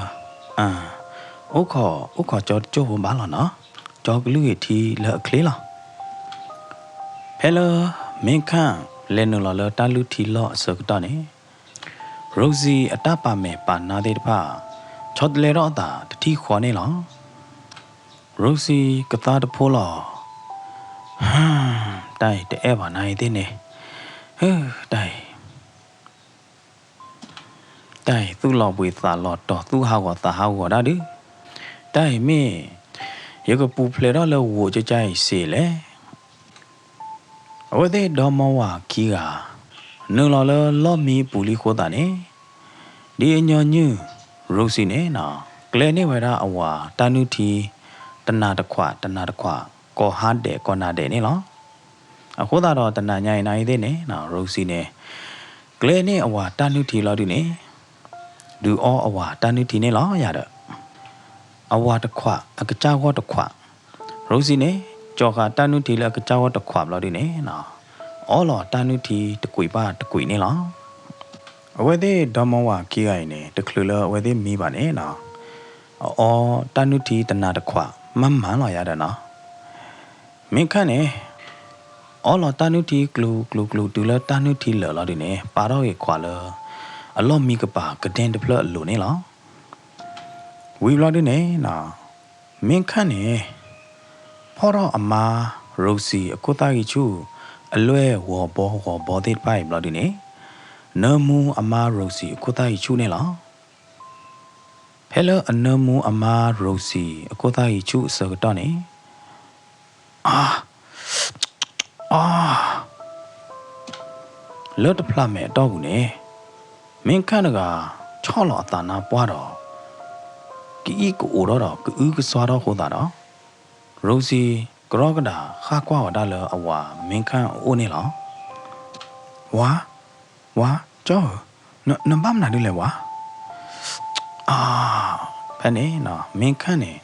အၢ အိၣ်ခိး အိၣ်ခိးကၠီတကၠိၢ်ဖိဘၣ်လီၤနီၤ, ကၠီကလုၢ်ဂ့ၤထံလၢအချ့လီၤ. ဖဲလၢ မ့ၢ်ခၣ် လဲၤနုာ်လီၤလၢတၢ်လုၢ်ထံလီၢ်အဆၢကတီၢ်န့ၣ် ရိစံအတၢ်ပာ်မဲာ်ပာ်နါသ့ၣ်တဖၣ် ဆီတလဲထီၣ်အသးတထံၣ်ဃီန့ၣ်လီၤ. ရိစံကသါတဖိလီၤ. တၢ်အံၤတအဲၣ်ဘၣ်နၤအံၤသ့ၣ်န့ၣ်, တၢ်အံၤ တၢ်အံၤသူၣ်လီၤဘှံးသးလီၤတီၤ သူၣ်ဟးဂီၤသးဟးဂီၤဒၣ်ဒု, တၢ်အံၤမ့ၢ် ယကပူၤဖျဲးထီၣ်လၢဂိၣ်ကကါအံၤစ့လဲၣ်. အဝဲသ့ၣ်ဒီမါဝၤခံဂၤ နုာ်လီၤလၢလီၢ်မံအပူၤလံအဃိသတးန့ၣ်, ဒ်အညီနုၢ် ရိစံန့ၣ်နီၤ ကျဲန့ၢ်ဝဲဒၣ်အဝၤတၢ်နုၢ်ထံ တနၤတခွး တနၤတခွး ကိးဟါဒဲးကိးနၤဒဲးန့ၣ်လီၤ. အဃိသတးဒီးတနၤညါအံၤနၤအံၤသ့ၣ်န့ၣ်နီၤ ရိစံန့ၣ် ကျဲန့ၢ်အဝၤတၢ်နုၢ်ထံလီၤဒုန့ၣ် ဒုးအီအဝၤတၢ်နုၢ်ထံန့ၣ်လီၤယၤဒီး အဝၤတခွး အကစၢ်ဂီၢ်တခွး, ရိစံန့ၣ် ကၠီၤဃာ်တၢ်နုၢ်ထံလၢအကစၢ်ဂီၢ်တခွးဘျီဒုန့ၣ်နီၤ အီလီၤတၢ်နုၢ်ထံတကွံာ်ဘၣ်တကွံာ်န့ၣ်လီၤ. အဝဲသ့ၣ်ဒီမါဝၤခံဂၤအံၤန့ၣ် တချုးလၢအဝဲသ့ၣ်မံဘၣ်န့ၣ်နီၤ အအီတၢ်နုၢ်ထံတနၤတခွး မၤမၤလီၤယၤဒီးနီၤ မ့ၢ်ခၣ်န့ၣ် အီလီၤတၢ်နုၢ်ထံကျူၤကျူၤကျူၤတုၤလၢတၢ်နုၢ်ထံလၢာ်လီၤဒုန့ၣ် ပာ်ထီၣ်ဂ့ၤခွးလၢ အလီၢ်မံကပၤကဒဲတဖျၢၣ်အလိၤန့ၣ်လီၤ. ဝံၤဘျီဒုန့ၣ်နီၤ မ့ၢ်ခၣ်န့ၣ် ဖီၣ်ထီၣ်အမါရိစံအခိၣ်သၣ်ဂံၢ်ဆူၣ် အလွဲၢ်ဂီၤဘီဂီၤဘီသ့ၣ်တဖၣ်အံၤဘျီဒုန့ၣ် နၢမူအမါရိစံအခိၣ်သၣ်ဂံၢ်ဆူၣ်န့ၣ်လီၤ. ဖဲလၢအနၢမူအမါရိစံအခိၣ်သၣ်ဂံၢ်ဆူၣ်အဆၢကတီၢ်န့ၣ် အါ အါ လၢတဖျးမဲာ်အတီၢ်ပူၤန့ၣ် မ့ၢ်ခၣ်တဂၤ ဆီၣ်လီၤအသးနါပှၢ်ဒီး ကအံၣ်ကအိးထီၣ်ဒီး ကအုကစွါထီၣ်အဃိသတးဒီး ရိစံ ကရီကဒးဃၣ်ကွၢ်ဝဲဒၣ်လၢအဝၤမ့ၢ်ခၣ်အအိၣ်န့ၣ်လီၤ. ဝၤ, ဝၤ, ကၠီဧၢ, နဘၣ်မနုၤဒ်လဲၣ်ဝၤ. အါ, ဖဲန့ၣ် မ့ၢ်ခၣ်န့ၣ်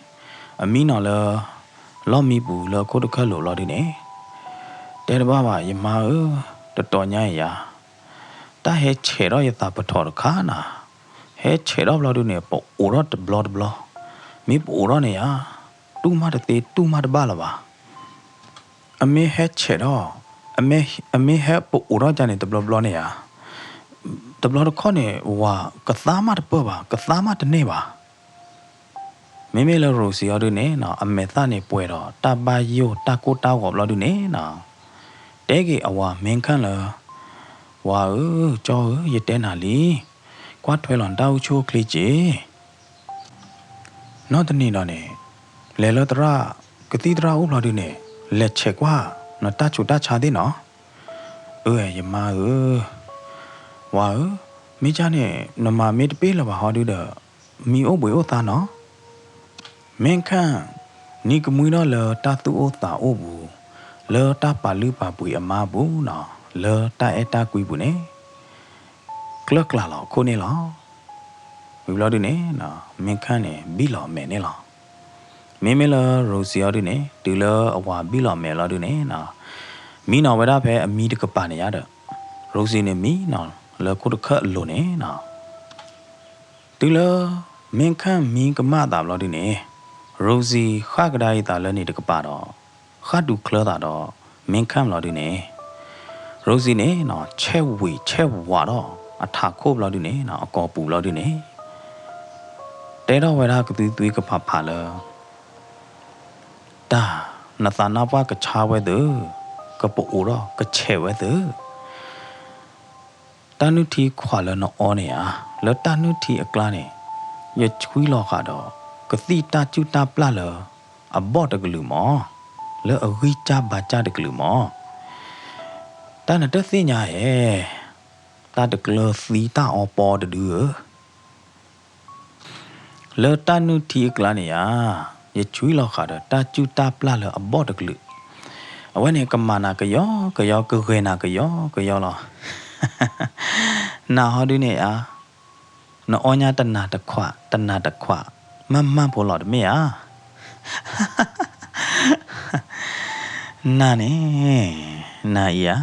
အမံနီၤလၢ လီၢ်မံပူၤလၢအခိၣ်တခၢၣ်လိၤလီၤဒုန့ၣ်, တဲတဘၣ်ဘၣ် ယမါဧၢ, တတီၤညါအံၤယၤ တၢ်ဟဲဆဲးထီၣ်ယသးပထီၣ်တခါနၤ, ဟဲဆဲးထီၣ်ဘျီဒုန့ၣ် ပအိးထီၣ်တဘျီတဘျီ, မ့ၢ်ပအိးထီၣ်န့ၣ်ယၤ တူၢ်မးတသ့ တူၢ်မးတဘၣ်လၢၤဘၣ်. အမ့ၢ်ဟဲဆဲးထီၣ်, အမ့ၢ်ဟဲပအိးထီၣ်ကန့ၣ်တဘျီဘျီန့ၣ်ဧါ, တဘျီတခီၣ်န့ၣ် ဝၤကသါမးတပၢၢ်ဘၣ်, ကသါမးတန့ၢ်ဘၣ်. မ့မ့ၢ်လၢရိစံအီၤဒုန့ၣ်နီၤ အမဲာ်သၣ်န့ၣ်ပှဲၤဒီးတၢ်ဘၣ်ယိၣ်တၢ်ကိၢ်တၢ်ဂီၤဘျီဒုန့ၣ်နီၤ, တဲက့ၤအဝၤမ့ၢ်ခၣ်လၢ ဝၤဧၢ, ကၠီဧၢ, ယတဲနၤလံ, ကွၢ်ထွဲလီၤနတၢ်အိၣ်ဆူၣ်အိၣ်ချ့က့ၤ နီၢ်တနံၤဒီးန့ၣ် လဲၤလၢသရၣ် ကသံၣ်သရၣ်အိၣ်ဘျီဒုန့ၣ် လဲၤဆဲးကွၢ်နတၢ်ဆူးတၢ်ဆါသ့ၣ်နီၤ. အၢ ယမါဧၢ, ဝၤဧၢ, မ့ၢ်ကၢ်န့ၣ် နမၤမ့ၢ်တပ့ၢ်လၢၤဘၣ်ဟီဒုဒီး မံအိၣ်ဘှံးအိၣ်သါနီၤ. မ့ၢ်ခၣ် နံၤကမှံထီၣ်လၢတၢ်သူၣ်အိၣ်သးအိၣ်ပူၤ လၢတၢ်ပာ်လုၢ်ပာ်ပှ့ၤအမါအပူၤနီၤ လၢတၢ်အဲၣ်တၢ်ကွံပူၤန့ၣ် ကျၢၢ်ကျၢ်လီၤအခိၣ်န့ၣ်လီၤ. ဝံၤဘျီဒုန့ၣ် မ့ၢ်ခၣ်န့ၣ် ဘံၣ်လီၤအမဲာ်န့ၣ်လီၤ. မ့မ့ၢ်လၢရိစံအီၤဒုန့ၣ် တုၤလၢအဝၤဘံၣ်လီၤအမဲာ်လီၤဒုန့ၣ် မံနီၤဝဲဒၣ်ဖဲအမံတကပၤန့ၣ်ယါဒီး ရိစံန့ၣ်မံနီၤလၢခိၣ်တခၢၣ်အလိၤန့ၣ်နီၤ. တုၤလၢ မ့ၢ်ခၣ်မံကမၣ်အသးဘျီဒုန့ၣ် ရိစံဃၣ်ကဒါအံၤသးလၢန့ၣ်တကပၤဒီး ဃၣ်ဒူးချၢသးဒီး မ့ၢ်ခၣ်ဘျီဒုန့ၣ် ရိစံန့ၣ်နီၤ ဆဲးဝံၤဆဲးဝးထီၣ်အထးခိၣ်ဘျီဒုန့ၣ်နီၤ အကိာ်ပူၤဘျီဒုန့ၣ် တဲထီၣ်ဝဲဒၣ်ကသွံသွံကဖးဖးလၢ တၢ် နသးနါပှၢ်ကဆါဝဲသၢ, ကပအိးထီၣ်ကဆဲးဝဲသၢ. တၢ်နုၢ်ထံခွးလၢနအီန့ၣ်ဧါ, လၢတၢ်နုၢ်ထံအကျါန့ၣ် ယဆွံလီၤဃာ်ဒီး ကသံၣ်တၢ်ကူၣ်တၢ်ပျၢ်လၢအဘီၣ်တကလုာ်မး, လၢအဂံၢ်စၢ်ဘါစၢ်တကလုာ်မး. တၢ်နတသ့ၣ်ညါဧါ, တၢ်တကျၢၤသံတၢ်အီပီတဒုဧၢ. လၢတၢ်နုၢ်ထံအကျါန့ၣ်ဧါ, ယဆွံလီၤဃာ်ဒီးတၢ်ကူၣ်တၢ်ပျၢ်လၢအဘီၣ်တကလုာ်, အဝဲန့ၣ်ကမၤနၤကယီကယီ ကဂဲၤနၤကယီကယီလီၤ. နၤဟီဒုန့ၣ်ဧါ, နအီညါတနၤတခွး တနၤတခွး မၢ်မၢ်ဖိလီၤတမ့ၢ်ဧါ. နၤန့ၣ်, နၤအံၤဧါ,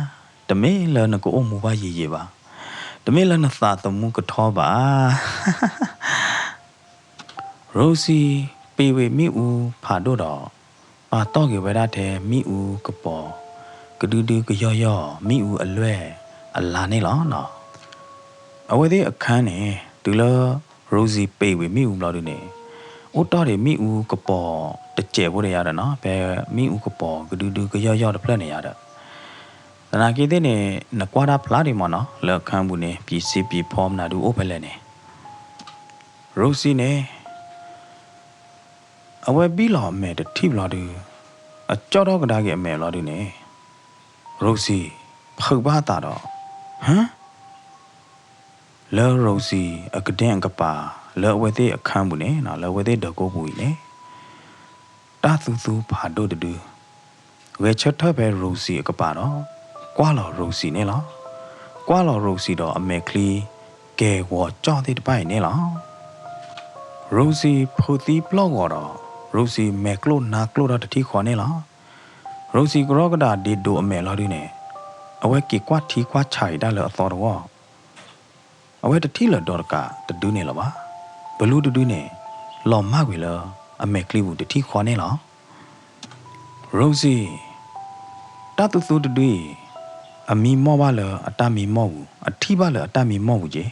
တမ့ၢ်လၢနကအိၣ်မူဘၣ်ယံာ်ယံာ်ဘၣ်, တမ့ၢ်လၢနသးသမူကထီဘၣ်. Rosie ပ့ၤဝံၤမ့ၣ်အူဖးဒိၣ်ဒီး ပာ်တီၢ်က့ၤဝဲဒၣ်ထဲမ့ၣ်အူကပီၤ ကဒုဒုကယီၢ်ယီၢ် မ့ၣ်အူအလွဲၢ်အလါန့ၣ်လီၤ. အဝဲသ့ၣ်အခန်းန့ၣ် တုၤလၢ Rosie ပ့ၤဝံၤမ့ၣ်အူဘျီဒုန့ၣ် အိၣ်တီၢ်ဒံးမ့ၣ်အူကပီၤတစဲးဖိဒီးယၤဒီးနီၤ, ဖဲမ့ၣ်အူကပီၤကဒုဒုကယီၢ်ယီၢ်တဖျၢၣ်န့ၣ်ယၤဒီး သနာ်က့သ့ၣ်န့ၣ် နကွၢ်တၢ်ဖျါဒံးမ့ၢ်နီၤ, လၢအခန်းပူၤန့ၣ် ပံၤစ့ပံၤဖီမနုၤဒုအိၣ်ဖဲလဲၣ်န့ၣ် Rosie န့ၣ် အဝဲဘံၣ်လီၤအမဲာ်တထံၣ်ဘျီဒု, အကၠီၣ်ထီၣ်ကဒါက့ၤအမဲာ်ဘျီဒုန့ၣ် Rosie ဖုးဘၣ်သးဒီး ဟၢ လၢ Rosie အကဒဲၣ်အကပၤ လၢအဝဲသ့ၣ်အခန်းပူၤန့ၣ် လၢအဝဲသ့ၣ်ဒၢးကိပူၤအံၤန့ၣ် တၢ်သူသူဖးဒိၣ်တဒု ဂဲၤဆၢထၢၣ်ဖဲ Rosie အကပၤဒီး ကွၢ်လီၤ Rosie န့ၣ်လီၤ. ကွၢ်လီၤ Rosie ဒီးအမဲာ်ချံ ကဲၤဂီၤကၠီၣ်သ့ၣ်တဖၣ်အံၤန့ၣ်လီၤ. Rosie ဖုးသံပျီၢ်ဂီၤဒီး Rosie မဲာ်ကျိၣ်နါကျိၣ်ထီၣ်တထံၣ်ဃီန့ၣ်လီၤ. Rosie ကရီကဒးဒ့ဒိးအမဲာ်လီၤဒုန့ၣ် အဝဲက့ၤကွၢ်ထံကွၢ်ဆးက့ၤတၢ်လၢအသီတဝီ အဝဲတထံၣ်လၢၤဒီးတကးတဒုန့ၣ်လၢၤဘၣ်. ဘလူတဒုန့ၣ် လီၤမၢ်ကွံာ်လၢအမဲာ်ချံပူၤတထံၣ်ဃီန့ၣ်လီၤ. Rosie တၢ်သူသူတဒုအံၤ အမံမီၢ်ဘၣ်လၢအတၢ်မံမီၢ်ပူၤ, အထံၣ်ဘၣ်လၢအတၢ်မံမီၢ်ပူၤက့ၤ.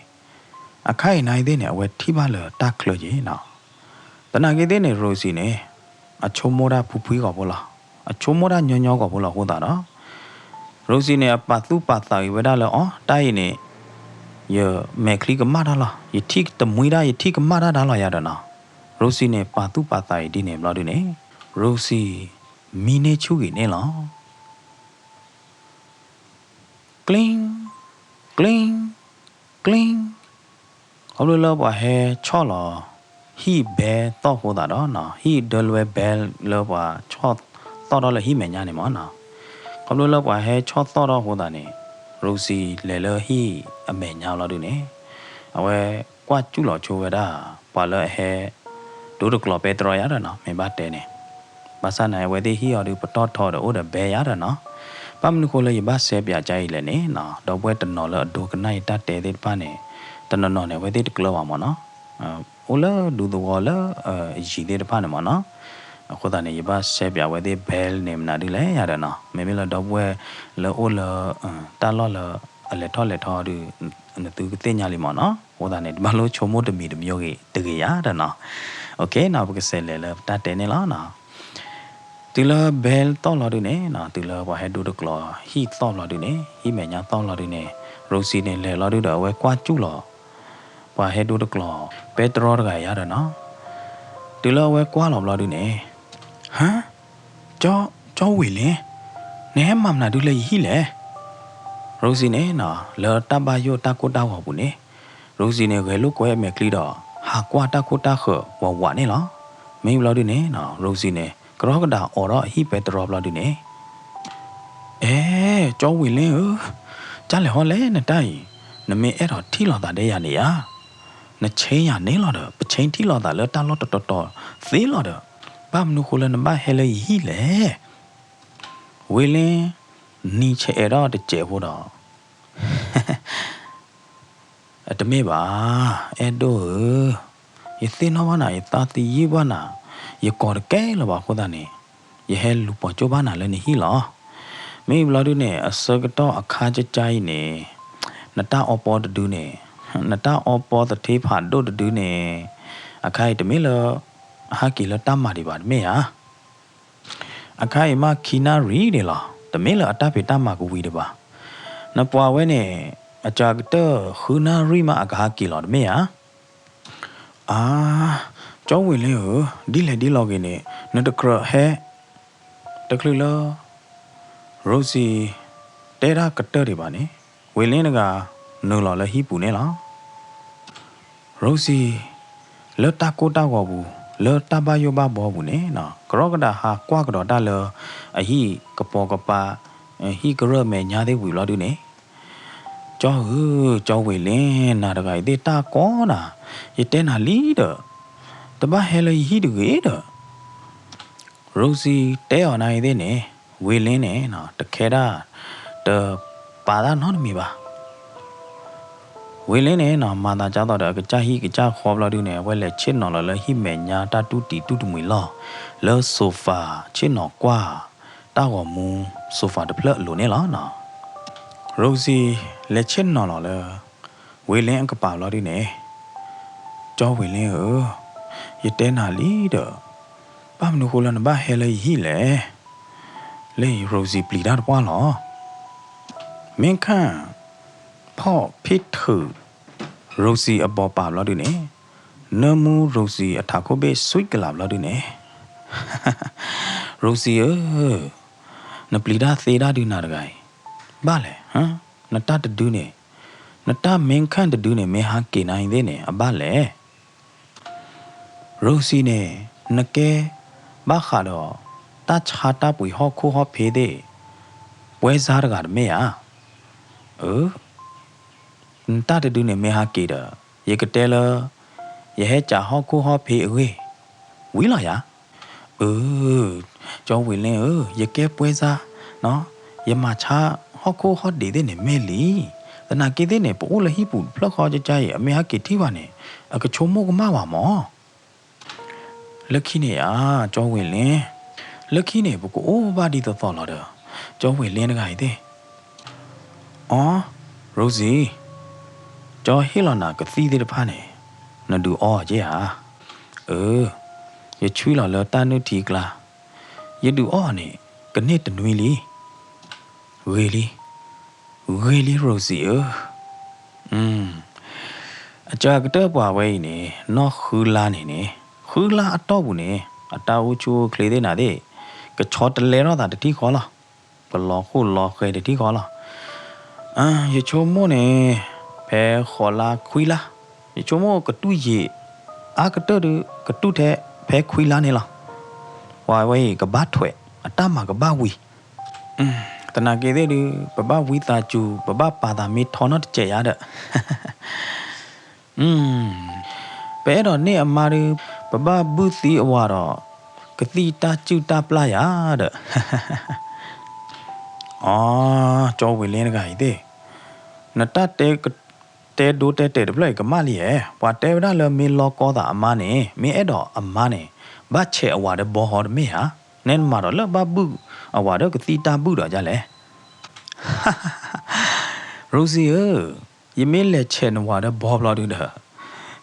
အခါအံၤနၤအံၤသ့ၣ်န့ၣ် အဝဲထံၣ်ဘၣ်လၢတၢ်ချၢက့ၤနီၤ. သနာ်က့သ့ၣ်န့ၣ် Rosie န့ၣ် အဆိကမိၣ်တၢ်ဖှံဖှံဂီၤဖိလီၤ. အဆိကမိၣ်တၢ်ညီညီဂီၤဖိလီၤအဃိသတးဒီး Rosie န့ၣ် အပာ်သူၣ်ပာ်သးက့ၤဝဲဒၣ်လၢ အီ တၢ်အံၤန့ၣ် ယမဲာ်ချံကမၣ်တၢ်လီၤ, ယထံၣ်တမှံတၢ် ယထံၣ်ကမၣ်တၢ်တၢ်လီၤယၤဒီးနီၤ. Rosie န့ၣ် ပာ်သူၣ်ပာ်သးအံၤဒ်န့ၣ်ဘျီဒုန့ၣ် Rosie မံန့ၢ်ဆူၣ်ဂ့ၤန့ၣ်လီၤ. ကျ့, ကျ့, ကျ့, ခီဖျိလၢပှၤဟဲဆီၣ်လီၤ ဟံၣ်ဘဲသီၣ်အဃိသတးဒီးနီၤ, ဟံၣ်ဒၢလွဲဘဲလၢပှၤဆီၣ်သီၣ်ထီၣ်လၢဟံၣ်မဲာ်ညါန့ၣ်မ့ၢ်နီၤ. ခီဖျိလၢပှၤဟဲဆီၣ်သီၣ်ထီၣ်အဃိသတးန့ၣ် Rosie လဲၤလၢဟံၣ်အမဲာ်ညါလီၤဒုန့ၣ် အဝဲကွၢ်စူၣ်လီၤဆိဝဲဒၣ် ပှၤလၢအဟဲ ဒိတကျိၤပဲတြီယၤဒီးနီၤ, မ့ၢ်ဘၣ်တဲန့ၣ် ဘၣ်ဆၣ်န့ၣ် အဝဲသ့ၣ်ဟံၣ်အီၤဒုးပတီၢ်ထီဒီးအိၣ်ဒီးဘဲယၤဒီးနီၤ. ဘၣ်မနုၤဃိလၢယဘၣ်စဲပၠးကါအံၤလဲၣ်န့ၣ်နီၤ, ဒီပုၢ်ဝဲၢ်တနီၤလၢအဒိကနၣ်ယတၢ်တဲသ့ၣ်တဖၣ်န့ၣ် တနီၤနီၤန့ၣ် အဝဲသ့ၣ်တကျၢၤဘၣ်မ့ၢ်နီၤ. အိၣ်လၢဒူသဝီလၢအယံၤသ့ၣ်တဖၣ်န့ၣ်မ့ၢ်နီၤ. အဃိသတးန့ၣ် ယဘၣ်စဲပၠးဝဲသ့ၣ်ဘဲလ်န့ၣ်မနုၤဒုလဲၣ်ယၤဒီးနီၤ, မ့မ့ၢ်လၢဒီပုၢ်ဝဲၢ်လၢအိၣ်လၢ တၢ်လီၢ်လၢအလဲၤထီၣ်လဲၤထီဒု နသုကသ့ၣ်ညါလံမ့ၢ်နီၤ. အဃိသတးန့ၣ် တဘၣ်လိၣ်ဆိကမိၣ်တမံၤတမံၤဂ့ၤတဂ့ၤယၤဒီးနီၤ. ပကစဲးလဲၤလၢပတၢ်တဲန့ၣ်လီၤ. တုၤလၢဘဲလ်သီၣ်လီၤဒုန့ၣ်နီၤ, တုၤလၢပှၤဟဲဒိတကျိၤဟံၣ်သီၣ်လီၤဒုန့ၣ်, ဟံၣ်မဲာ်ညါသီၣ်လီၤဒုန့ၣ်, ရိစံန့ၣ် လဲၤလီၤဒုဒီး အဝဲကွၢ်စူၣ်လီၤ ပှၤဟဲဒိတကျိၤပဲတြီတဂၤယၤဒီးနီၤ. တုၤလၢအဝဲကွၢ်လီၤဘျီဒုန့ၣ်, ဟါ, ကၠီဝ့ၢ်လ့, နဟဲမၤမနုၤဒုလၢယဟံၣ်လဲၣ်. ရိစံန့ၣ်နီၤ လၢတၢ်ဘၣ်ယိၣ်တၢ်ကိၢ်တၢ်ဂီၤပူၤန့ၣ်, ရိစံန့ၣ် ဂဲၤလိာ်ကွဲအမဲာ်ချံဒီး ဟးကွၢ်တၢ်ခိၣ်တၢ်ဃၢၤဝးဝးန့ၣ်လီၤ. မ့ၢ်ဘျီဒုန့ၣ်နီၤ ရိစံန့ၣ် ကရီကဒးအိးထီၣ်အဟံၣ်ပဲတြီဘျီဒုန့ၣ်, အဲ, ကၠီဝ့ၢ်လ့ဧၢ, ကၢ်လဲၣ်ဟီလဲၣ်နတၢ်အံၤ, နမ့ၢ်အဲၣ်ဒိးထံၣ်လိာ်သးဒီးယၤန့ၣ်ဧါ, နဆ့ယၤန့ၣ်လီၤဒီး ပဆ့ထံၣ်လိာ်သးလၢတၢ်လီၢ်တတီၤတီၤသ့လီၤဒီး, ဘၣ်မနုၤဃိလၢနဘၣ်ဟဲလၢယဟံၣ်လဲၣ်. ဝ့ၢ်လ့ နံၤဆဲးအဲးထီၣ်တစဲးဖိဒီး အတမ့ၢ်ဘၣ်, အဲၣ်ဒိၣ်ဧၢ, ယသ့ၣ်နီၣ်ဘၣ်နၤ, ယသးသယုၢ်ဘၣ်နၤ, ယကိးတကဲလၢၤဘၣ်အဃိသတးန့ၣ်, ယဟဲလူၤပိာ်ကၠိဘၣ်နၤလၢနဟံၣ်လီၤ. မ့ၢ်ဘျီဒုန့ၣ် အဆၢကတီၢ်အခါကၠၢကၠၢအံၤန့ၣ်, နတၢ်အီပီတဒုန့ၣ်, နတၢ်အီပီသထ့ဖးဒိၣ်တဒုန့ၣ်, အခါအံၤတမ့ၢ်လၢ အဟးက့ၤလၢတၢ်မၤဒံးဘၣ်တမ့ၢ်ဧါ. အခါအံၤမ့ၢ်ခံနၣ်ရံၣ်ဒံးလီၤ, တမ့ၢ်လၢအတၢ်ဖံးတၢ်မၤကဝံၤဒံးဘၣ်. နပှၤဝဲန့ၣ် အစှၤကတၢၢ်ဃုနၣ်ရံၣ်မးအကဟးက့ၤလီၤတမ့ၢ်ဧါ. အါ, ကၠီဝ့ၤလ့ဧၢ, ဒ်လဲၣ်ဒ်လဲၣ်ဂ့ၤန့ၣ် နတကြၢးဟဲ တချုးလၢ ရိစံ တဲတၢ်ကတၢၢ်ဒံးဘၣ်န့ၣ် ဝ့ၤလ့တဂၤ နုာ်လီၤလၢဟံၣ်ပူၤန့ၣ်လီၤ. ရိစံ လၢတၢ်ကိၢ်တၢ်ဂီၤပူၤ လၢတၢ်ဘၣ်ယိၣ်ဘၣ်ဘီပူၤန့ၣ် ကရီကဒးဟးကွၢ်ကဒီးတၢ်လၢ အဟံၣ်ကပိာ်ကပၤ ဟံၣ်ကရၢၢ်မဲာ်ညါသ့ၣ်ဝံၤဘျီဒုန့ၣ် ကၠီဧၢ, ကၠီဝ့ၤလ့ နၤတဂၤအံၤသ့ၣ်တၢ်ကီနၤ, ယတဲနၤလံဒီး တဘၣ်ဟဲလၢယဟံၣ်တဂ့ၤဒီး ရိစံတဲအီၤနၤအံၤသ့ၣ်န့ၣ် ဝ့ၤလ့န့ၣ် တခဲဒၣ် တပာ်တၢ်နီတမံၤဘၣ်. ဝ့ၤလ့န့ၣ်နီၤ မၤသးဒ်သိးဒီး အကစၢ်ဟံၣ်ကစၢ်ဃီဘျီဒုန့ၣ် အဝဲလဲၤဆ့ၣ်နီၤလီၤလၢဟံၣ်မဲာ်ညါတၢ်တူၢ်တံၤတူၢ်တမှံၤလီၢ် လၢ sofa ဆ့ၣ်နီၤကွၢ် တၢ်ဂီၤမူ sofa တဖျၢၣ်အလိၤန့ၣ်လီၤနီၤ. ရိစံ လဲၤဆ့ၣ်နီၤလီၤလၢ ဝ့ၤလ့အကပၤဘျီဒုန့ၣ် ကၠီဝ့ၤလ့ဧၢ, ယတဲနၤလံဒီး ဘၣ်မနုၤဃိလၢနဘၣ်ဟဲလၢယဟံၣ်လဲၣ်. လၢအံၤ ရိစံပျံၤတၢ်တပှၢ်လီၤ. မ့ၢ်ခၣ် ဖီၣ်ဖ့ၣ်ထုး ရိစံအဘီပာ်ဘျီဒုန့ၣ် နၢမူရိစံအထးခိၣ်ဘ့ၣ် ဆွံကလာ်ဘျီဒုန့ၣ် ရိစံဧၢ, နပျံၤတၢ်သ့ဒၣ်ဒုနၤတဂၤအံၤ, ဘၣ်လဲၣ်, နတၢ်တဒုန့ၣ်, နတၢ်မ့ၢ်ခၣ်တဒုန့ၣ် မ့ၢ်ဟးက့ၤနၤအံၤသ့ၣ်န့ၣ် အဘၣ်လဲၣ်. ရိစံန့ၣ် နကဲဘၣ်ဃးဒီး တၢ်ဆါတၢ်ပှ့ၤဟီၣ်ခိၣ်ဟီၣ်ဖ့သ့ၣ် ပွဲစားတဂၤတမ့ၢ်ဧါ. အၢ နတၢ်တဒုန့ၣ်မ့ၢ်ဟးက့ၤဒီး ယကတဲလၢ ယဟဲစးဟီၣ်ခိၣ်ဟီၣ်ဖ့အဂ့ၢ် ဝံၤလီၤယၤ. အၢ ကၠီဝ့ၤလ့ဧၢ, ယကဲပွဲစား, ယမၤဆါဟီၣ်ခိၣ်ဟီၣ်ဒံးသ့ၣ်န့ၣ်မ့ၢ်လံ. သနာ်က့သ့ၣ်န့ၣ် ပအိၣ်လၢဟံၣ်ပူၤတဖျၢၣ်ဃီကကါအံၤ အမ့ၢ်ဟးက့ၤထံၣ်ဘၣ်န့ၣ် အကဆိကမိၣ်ကမၣ်ဘၣ်မး. လၢခံန့ၣ်ဧါ ကၠီဝ့ၤလ့, လၢခံန့ၣ် ပကအိၣ်ဘၣ်ဒ်သိးသိးလီၤဒီး ကၠီဝ့ၤလ့တဂၤအံၤသ့ၣ်. အီ ရိစံ, ကၠီဟ့ၣ်လီၤနၤကသံၣ်သ့ၣ်တဖၣ်န့ၣ် နဒုးအီအီၤက့ဧါ. အၢ, ယဆွံလီၤလၢတၢ်နုၢ်ထံကျါ, ယဒုးအီအီၤန့ၣ် ကန့ၢ်တနွံလံ. ဂ့ၤလံ, ဂ့ၤလံ ရိစံဧၢ. အစှၤကတၢၢ်ပှၤဝဲအံၤန့ၣ် နီၢ်ဃုလါန့ၣ်န့ၣ်, ဃုလါအတီၢ်ပူၤန့ၣ် အတၢ်အိၣ်ဆူၣ်အိၣ်ချ့သ့ၣ်နၤသ့ၣ် ကဆီတလဲထီၣ်သးတထံၣ်ဃီလီၤ. ကလီၤဃိၣ်လီၤဃဲၤတထံၣ်ဃီလီၤ. ယဆိကမိၣ်န့ၣ် ဖဲဃိးလါခွံလါ, ယဆိကမိၣ်ကတူၢ်ယံာ် အါကတၢၢ်ဒုး ကတူၢ်ထဲဖဲခွံလါန့ၣ်လီၤ. ပှၤဝဲအံၤကဘၣ်ထွဲး, အတၢ်မၤကဘၣ်ဝံၤ သနာ်က့သ့ၣ်ဒုး ပဘၣ်ဝံသးစူၤ ပဘၣ်ပာ်သးမ့ၢ်ထီနီတစဲးယါဒီး ပအဲၣ်ဒိးန့ၢ်အမါဒုး ပဘၣ်ဘုၣ်သံအဝၤဒီး ကသံၣ်တၢ်စုၣ်တၢ်ပျၢ်ယၤဒီး အီ ကၠီဝ့ၤလ့တဂၤအံၤသ့ၣ်, နတၢ်တဲ တဲဒိတဲတဲာ်တဖျၢၣ်အံၤကမၣ်လံဧါ. ပှၤတဲဝဲဒၣ်လၢမ့ၢ်လီကီသးအမါန့ၣ် မ့ၢ်အဲၣ်ဒိးအမါန့ၣ် ဘၣ်ဆဲးအဝၤဒီးဘီဟီတမ့ၢ်ဧါ. နဲနမၤဒီးလၢဘၣ်ဘုၣ်အဝၤဒီးကသံၣ်တၢ်ဘုၣ်ဒီးဒ်လဲၣ်. ရိစံဧၢ, ယမ့ၢ်လဲၤဆဲးနဝၤဒီးဘီဘျီဒုဒီး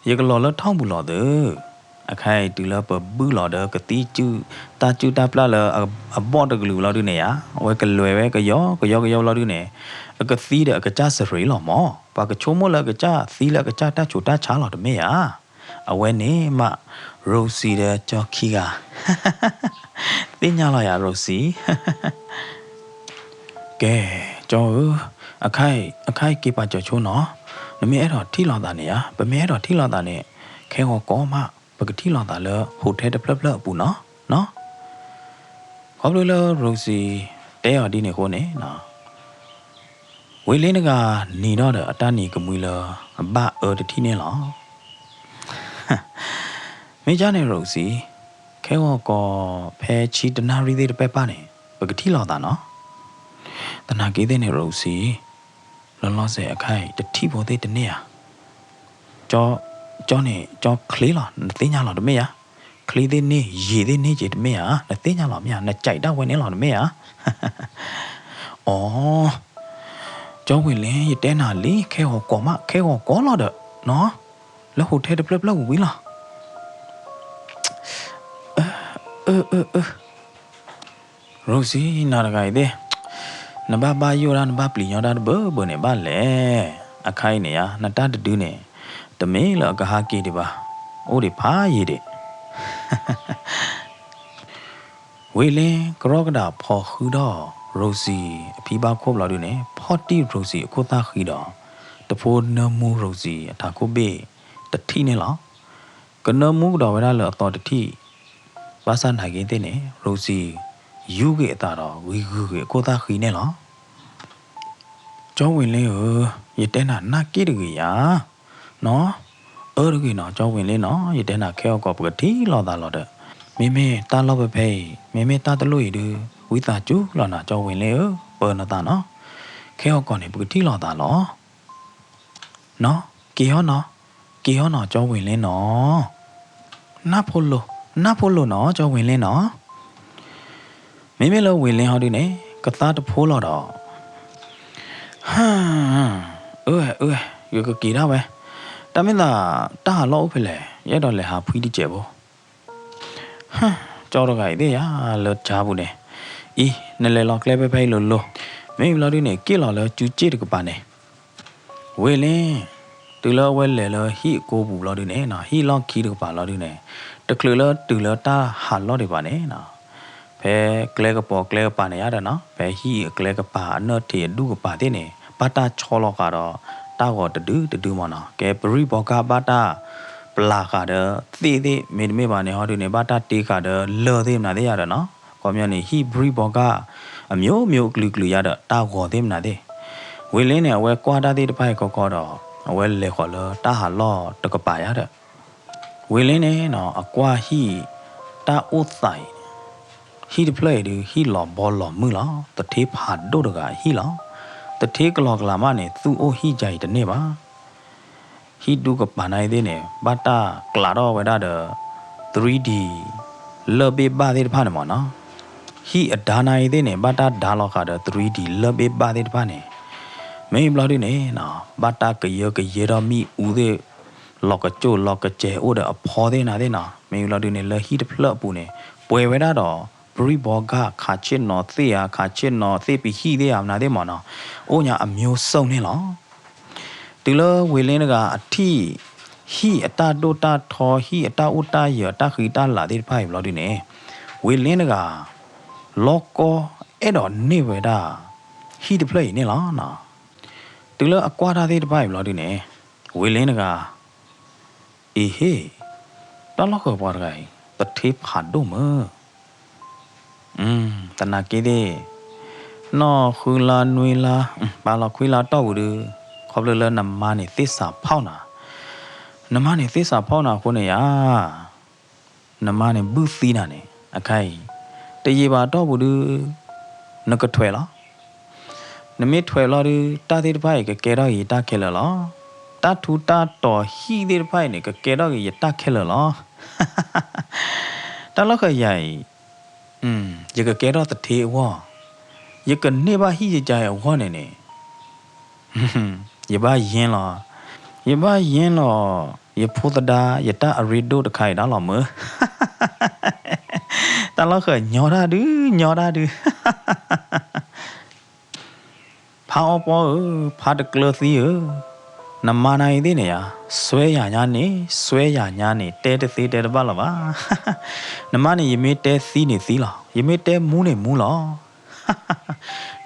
ယကလီၤလၢထီၣ်ပူၤလီၤသု. အခါအံၤတုၤလၢပဘုၣ်လီၤဒီးကသံၣ်စုၣ် တၢ်စုၣ်တၢ်ပျၢ်လၢအဘီၣ်တကလုာ်ဘျီဒုန့ၣ်ဧါ, အဝဲကလဲၤဝဲကယီကယီကယီဘျီဒုန့ၣ် အကသံဒီးအကစၢ်စရ့းလီၤမး. ပှၤကဆိကမိၣ်လၢအကစၢ်သံလၢအကစၢ်တၢ်ဆူးတၢ်ဆါလီၤတမ့ၢ်ဧါ. အဝဲန့ၣ်မး ရိစံဒီးကၠီခံဂၤ သ့ၣ်ညါလီၤယၤ ရိစံ. ကဲ, ကၠီဧၢ, အခါအံၤ အခါအံၤက့ၤပာ်စၢၤဆိနီၤ, နမ့ၢ်အဲၣ်ဒိးထံၣ်လိာ်သးန့ၣ်ဧါ, ပမ့ၢ်အဲၣ်ဒိးထံၣ်လိာ်သးန့ၣ် ခဲဂီၤကီမး ပကထံၣ်လိာ်သးလၢ hotel တဖျၢၣ်ဖျၢၣ်အပူၤနီၤ, နီၤ. ခီဖျိလၢရိစံတဲအီၤဒ်န့ၣ်အဃိန့ၣ် ဝ့ၤလ့တဂၤနံၤထီၣ်ဒီးအတၢ်နံၤကမှံလၢ အဘၣ်အၢတထံၣ်န့ၣ်လီၤ. မ့ၢ်ကၢ်န့ၣ်ရိစံ, ခဲဂီၤကီ ဖဲဆံတနၣ်ရံၣ်သ့ၣ်တဖၣ်န့ၣ် ပကထံၣ်လိာ်သးနီၤ. သနာ်က့သ့ၣ်န့ၣ်ရိစံ, လီၤလီၤဆဲးအခါအံၤ တထံၣ်ဖိသ့ၣ်တန့ၢ်ဧါ. ကၠီန့ၣ် ကၠီချ့လီၤ နသ့ၣ်ညါလီၤတမ့ၢ်ဧါ. ချ့သ့ၣ်န့ၢ် ယံာ်သ့ၣ်န့ၢ်က့ၤတမ့ၢ်ဧါ, နသ့ၣ်ညါလီၤမ့ၢ်ဧါ, နကၠဲးဒၣ်ဝဲန့ၣ်လီၤတမ့ၢ်ဧါ. အီ ကၠီဝ့ၤလ့ ယတဲနၤလံ ခဲဂီၤကီမး ခဲဂီၤကီလီၤဒီး နီၤ, လၢ hotel တဖျၢၣ်ဖျၢၣ်ဝံၤလီၤ. အၢ အၢ အၢ ရိစံ နၤတဂၤအံၤသ့ၣ်, နဘၣ်ဘၣ်ယိၣ်ဒၣ် နဘၣ်ပျံၤညီဒၣ်တဘၢဘၢန့ၣ်ဘၣ်လဲၣ်. အခါအံၤန့ၣ်ယါ နတၢ်တဒုန့ၣ် တမ့ၢ်လၢအကဟးက့ၤဒံးဘၣ်, အိၣ်ဒံးဖးယံာ်ဒံး. ဝ့လ့ကရီကဒၣ်ဖီၣ်ဃုဒီး ရိစံအဖံဘၣ်ခိၣ်ဘျီဒုန့ၣ် ဖီၣ်တံၢ်ရိစံအခိၣ်သၣ်ဃံဒီး တဖိနၢမူရိစံအထးခိၣ်ဘ့ၣ်တထံၣ်န့ၣ်လီၤ. ကနၢမူကဒီးဝဲဒၣ်လၢအသီတထံၣ်, ဘၣ်ဆၣ်နာ်က့သ့ၣ်န့ၣ် ရိစံယူၤက့ၤအသးဒီး ဂံၤဂုာ်က့ၤအခိၣ်သၣ်ဃံန့ၣ်လီၤ. ကၠီဝ့လ့ဧၢ, ယတဲနၤနာ်က့တဂ့ၤယါ, နီၢ်, အၢတဂ့ၤနီၢ် ကၠီဝ့လ့နီၢ်, ယတဲနၤခဲအီၣ်ကီၢ်ပကထံၣ်လိာ်သးလီၤဒီး, မ့မ့ၢ်တၢ်လီၢ်ဖဲဖဲအံၤ မ့မ့ၢ်တၢ်တလိၣ်အံၤဒုး ဝံသးစူၤလီၤနၤ ကၠီဝ့လ့ဧၢ, ပၢနသးနီၢ်, ခဲအီၣ်ကီၢ်န့ၣ် ပကထံၣ်လိာ်သးလီၤ. နီၢ်, က့ၤဟီနီၢ်, က့ၤဟီနီၢ် ကၠီဝ့လ့နီၢ်. နၢ်ဖိလိၤ, နၢ်ဖိလိၤနီၢ် ကၠီဝ့လ့နီၢ်. မ့မ့ၢ်လၢဝ့လ့ဟီဒုန့ၣ် ကသါတဖိလီၤဒီး, ဟါ, အၢဝဲ အၢဝဲ ယကက့ၤဒၣ်ဝဲ, တၢ်မ့ၢ်သး တၢ်ဟးလီၢ်အိၣ်ဖဲလဲၣ် ယအဲၣ်ဒိးလဲၤဟးဖှံတစဲးဖိ. ဟါ, ကၠီတဂၤအံၤသ့ၣ်ယါ လၢကၠါပူၤန့ၣ်, အံၤ နလဲၤလီၤကျဲဖဲဖဲအံၤလိၤလိၤ, မ့ၢ်ဘျီဒုန့ၣ် က့ၣ်လီၤလၢကၠူစ့ၣ်တကပၤန့ၣ် ဝ့လ့, တုၤလၢအဝဲလဲၤလၢဟံၣ်အကိပူၤဘျီဒုန့ၣ်နီၢ် ဟံၣ်လီၢ်ခံတကပၤလီၤဒုန့ၣ်, တချုးလၢတုၤလၢတၢ်ဟးလီၢ်ဒံးဘၣ်န့ၣ်နီၢ်, ဖဲကျဲကပီၤကျဲကပၤန့ၣ်ယါဒီးနီၢ် ဖဲဟံၣ်အကျဲကပၤအနၢၣ်ထံးအဒူၣ်ကပၤသ့ၣ်န့ၣ် ဘၣ်တၢ်ဆီလီၤဃာ်ဒီး တၢ်ဂီၤတဒုတဒုမ့ၢ်နီၢ် ကဲပရံၣ်ဘီကၢ်ဘၣ်တၢ်ပျၢ်ဃာ်ဒီးသ့ၣ်သ့ၣ် မ့တမ့ၢ်ဘၣ်န့ၣ်ဟီဒုန့ၣ် ဘၣ်တၢ်တ့ဃာ်ဒီးလၢၢ်သ့ၣ်မနုၤသ့ၣ်ယါဒီးနီၢ် ခီပညီန့ၣ် ဟံၣ်ပရံၣ်ဘီကၢ် အမျိုးမျိုးအကလုာ်ကလုာ်ယါဒီး တၢ်ဂီၤသ့ၣ်မနုၤသ့ၣ်, ဝ့လ့န့ၣ် အဝဲကွၢ်တၢ်သ့ၣ်တဖၣ်အံၤခီခီဒီး အဝဲလဲၤဃီၤလၢတၢ်ဟးလီၢ်တကပၤယါဒီး, ဝ့လ့န့ၣ်နီၢ် အကွၢ်ဟံၣ် တၢ်အိၣ်သးအံၤ ဟံၣ်တဖျၢၣ်အံၤဒုး ဟံၣ်လီၤဘီလီၤမုၢ်လီၤ. သထ့ဖးဒိၣ်တဂၤအဟံၣ်လီၤ. သထ့ကလီၤကလၤမးန့ၣ် သူၣ်အိၣ်ဟံၣ်ကါအံၤတန့ၢ်ဘၣ်. ဟံၣ်ဒူကပၤနါအံၤသ့ၣ်န့ၣ် ဘၣ်တၢ်ကျးထီၣ်ဝဲဒၣ်ဒီး three D လၢၢ်ဘ့ၣ်ဘၣ်သ့ၣ်တဖၣ်န့ၣ်မ့ၢ်နီၤ. ဟံၣ်အဒါနါအံၤသ့ၣ်န့ၣ် ဘၣ်တၢ်ဒါလီၤဃာ်ဒီး three D လၢၢ်ဘ့ၣ်ဘၣ်သ့ၣ်တဖၣ်န့ၣ်, မ့ၢ်ဘျီဒုန့ၣ် ဘၣ်တၢ်ကယၢကယဲထီၣ်မ့ၣ်အူသ့ၣ် လီၤကစိၣ်လီၤကစဲအိၣ်ဒီးအဖီသ့ၣ်နၤသ့ၣ်နီၤ. မ့ၢ်ဘျီဒုန့ၣ် လၢဟံၣ်တဖျၢၣ်အပူၤန့ၣ် ပှဲၤဝဲဒၣ်ဒီး ပရံၣ်ဘီကၢ် ခးဆ့ၣ်နီၤသ့ၣ်ဧါ ခးဆ့ၣ်နီၤသ့ၣ်ပဟံၣ်သ့ၣ်ဧါ မနုၤသ့ၣ်မ့ၢ်နီၤ, အိၣ်ညါအမျိုးစုံန့ၣ်လီၤ. တုၤလၢဝ့ၤလ့တဂၤအထံၣ် ဟံၣ်အတၢ်ဒိၣ်တၢ်ထီ ဟံၣ်အတၢ်အိၣ်တၢ်ယၢၤ တၢ်ဃံတၢ်လၤသ့ၣ်တဖၣ်အံၤဘျီဒုန့ၣ်, ဝ့ၤလ့တဂၤ လီၤကီအဲၣ်ဒိးန့ၢ်ဝဲဒၣ် ဟံၣ်တဖျၢၣ်အံၤန့ၣ်လီၤ. တုၤလၢအကွၢ်တၢ်သ့ၣ်တဖၣ်အံၤဘျီဒုန့ၣ်, ဝ့ၤလ့တဂၤ အ့ဟ့ၣ်, တၢ်လီၢ်ဃၢၤပှၤတဂၤအံၤ သထ့ဖးဒိၣ်မး, သနာ်က့သ့ၣ် နီၢ်ဃုလါနွံလါ ပာ်လီၤခွံလါတီၢ်ပူၤဒု, ခီဖျိလၢနမါန့ၣ်သ့ၣ်စးဖီၣ်နၤ, နမါန့ၣ်သ့ၣ်စးဖီၣ်နၤအဃိန့ၣ်ဧါ နမါန့ၣ်ဘုၣ်သံနၤန့ၣ် အခါအံၤ တယံာ်ဘၣ်တီၢ်ပူၤဒု နကထွဲးလီၤ. နမ့ၢ်ထွဲးလီၤဒု တၢ်သ့ၣ်တဖၣ်အံၤ ကကဲထီၣ်က့ၤယတၢ်ခဲလၢာ်လီၤ. တၢ်ထူတၢ်တီၤဟံၣ်သ့ၣ်တဖၣ်အံၤန့ၣ် ကကဲထီၣ်က့ၤယတၢ်ခဲလၢာ်လီၤ. တၢ်လီၢ်ဃၢၤယၤအံၤ ယကကဲထီၣ်သထ့အဂီၢ်, ယကန့ၢ်ဘၣ်ဟံၣ်ယကါအဂီၢ်န့ၣ်န့ၣ် ယဘၣ်ယဲလီၤ, ယဘၣ်ယဲလီၤ, ယဖိသဒါ ယတၢ်အရ့ဒိၣ်တခါအံၤဒၣ်လီၤမၢ်. တၢ်လီၢ်ဃၢၤညီတၢ်ဒု ညီတၢ်ဒု ဖါအီပီဧၢ, ဖါတကျၢၤသံဧၢ, နမါနၤအံၤသ့ၣ်န့ၣ်ဧါ, စွဲယၤညါန့ၣ် စွဲယၤညါန့ၣ် တဲတသ့တဲတဘၣ်လၢၤဘၣ်. နမါန့ၣ် ယမ့ၢ်တဲသံန့ၣ်သံလီၤ, ယမ့ၢ်တဲမူန့ၣ်မူလီၤ.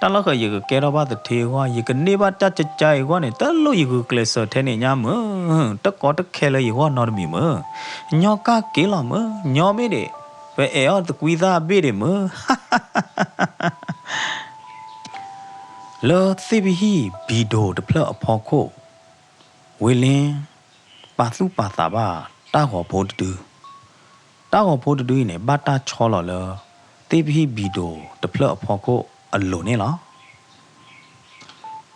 တၢ်လီၢ်ဃၢၤ ယကကဲထီၣ်ဘၣ်သထ့အဂီၢ်, ယကန့ၢ်ဘၣ်တၢ်ကကါအံၤအဂီၢ်န့ၣ် တလိၣ်ယဂုာ်ကျဲးစၢးထဲန့ၣ်ညါမၢ်, တကီတခဲလၢယဂီၢ်နီတမံၤမၢ်, ညီကၢ်က့ၤလီၤမၢ်, ညီမ့ၢ်ဒံး, ပအဲၣ်အီၤသကွံသၣ်အဘ့ၣ်ဒံးမၢ်. လၢသ့ၣ်ပဟံၣ်ဘံၣ်ဒိၣ်တဖျၢၣ်အဖီခိၣ်, ဝ့ၤလ့ ပာ်သူၣ်ပာ်သးဘၣ်တၢ်ဂီၤဖိတဒု, တၢ်ဂီၤဖိတဒုအံၤန့ၣ် ဘၣ်တၢ်ဆီလီၤလၢ သ့ၣ်ပဟံၣ်ဘံၣ်ဒိၣ်တဖျၢၣ်အဖီခိၣ်အလိၤန့ၣ်လီၤ.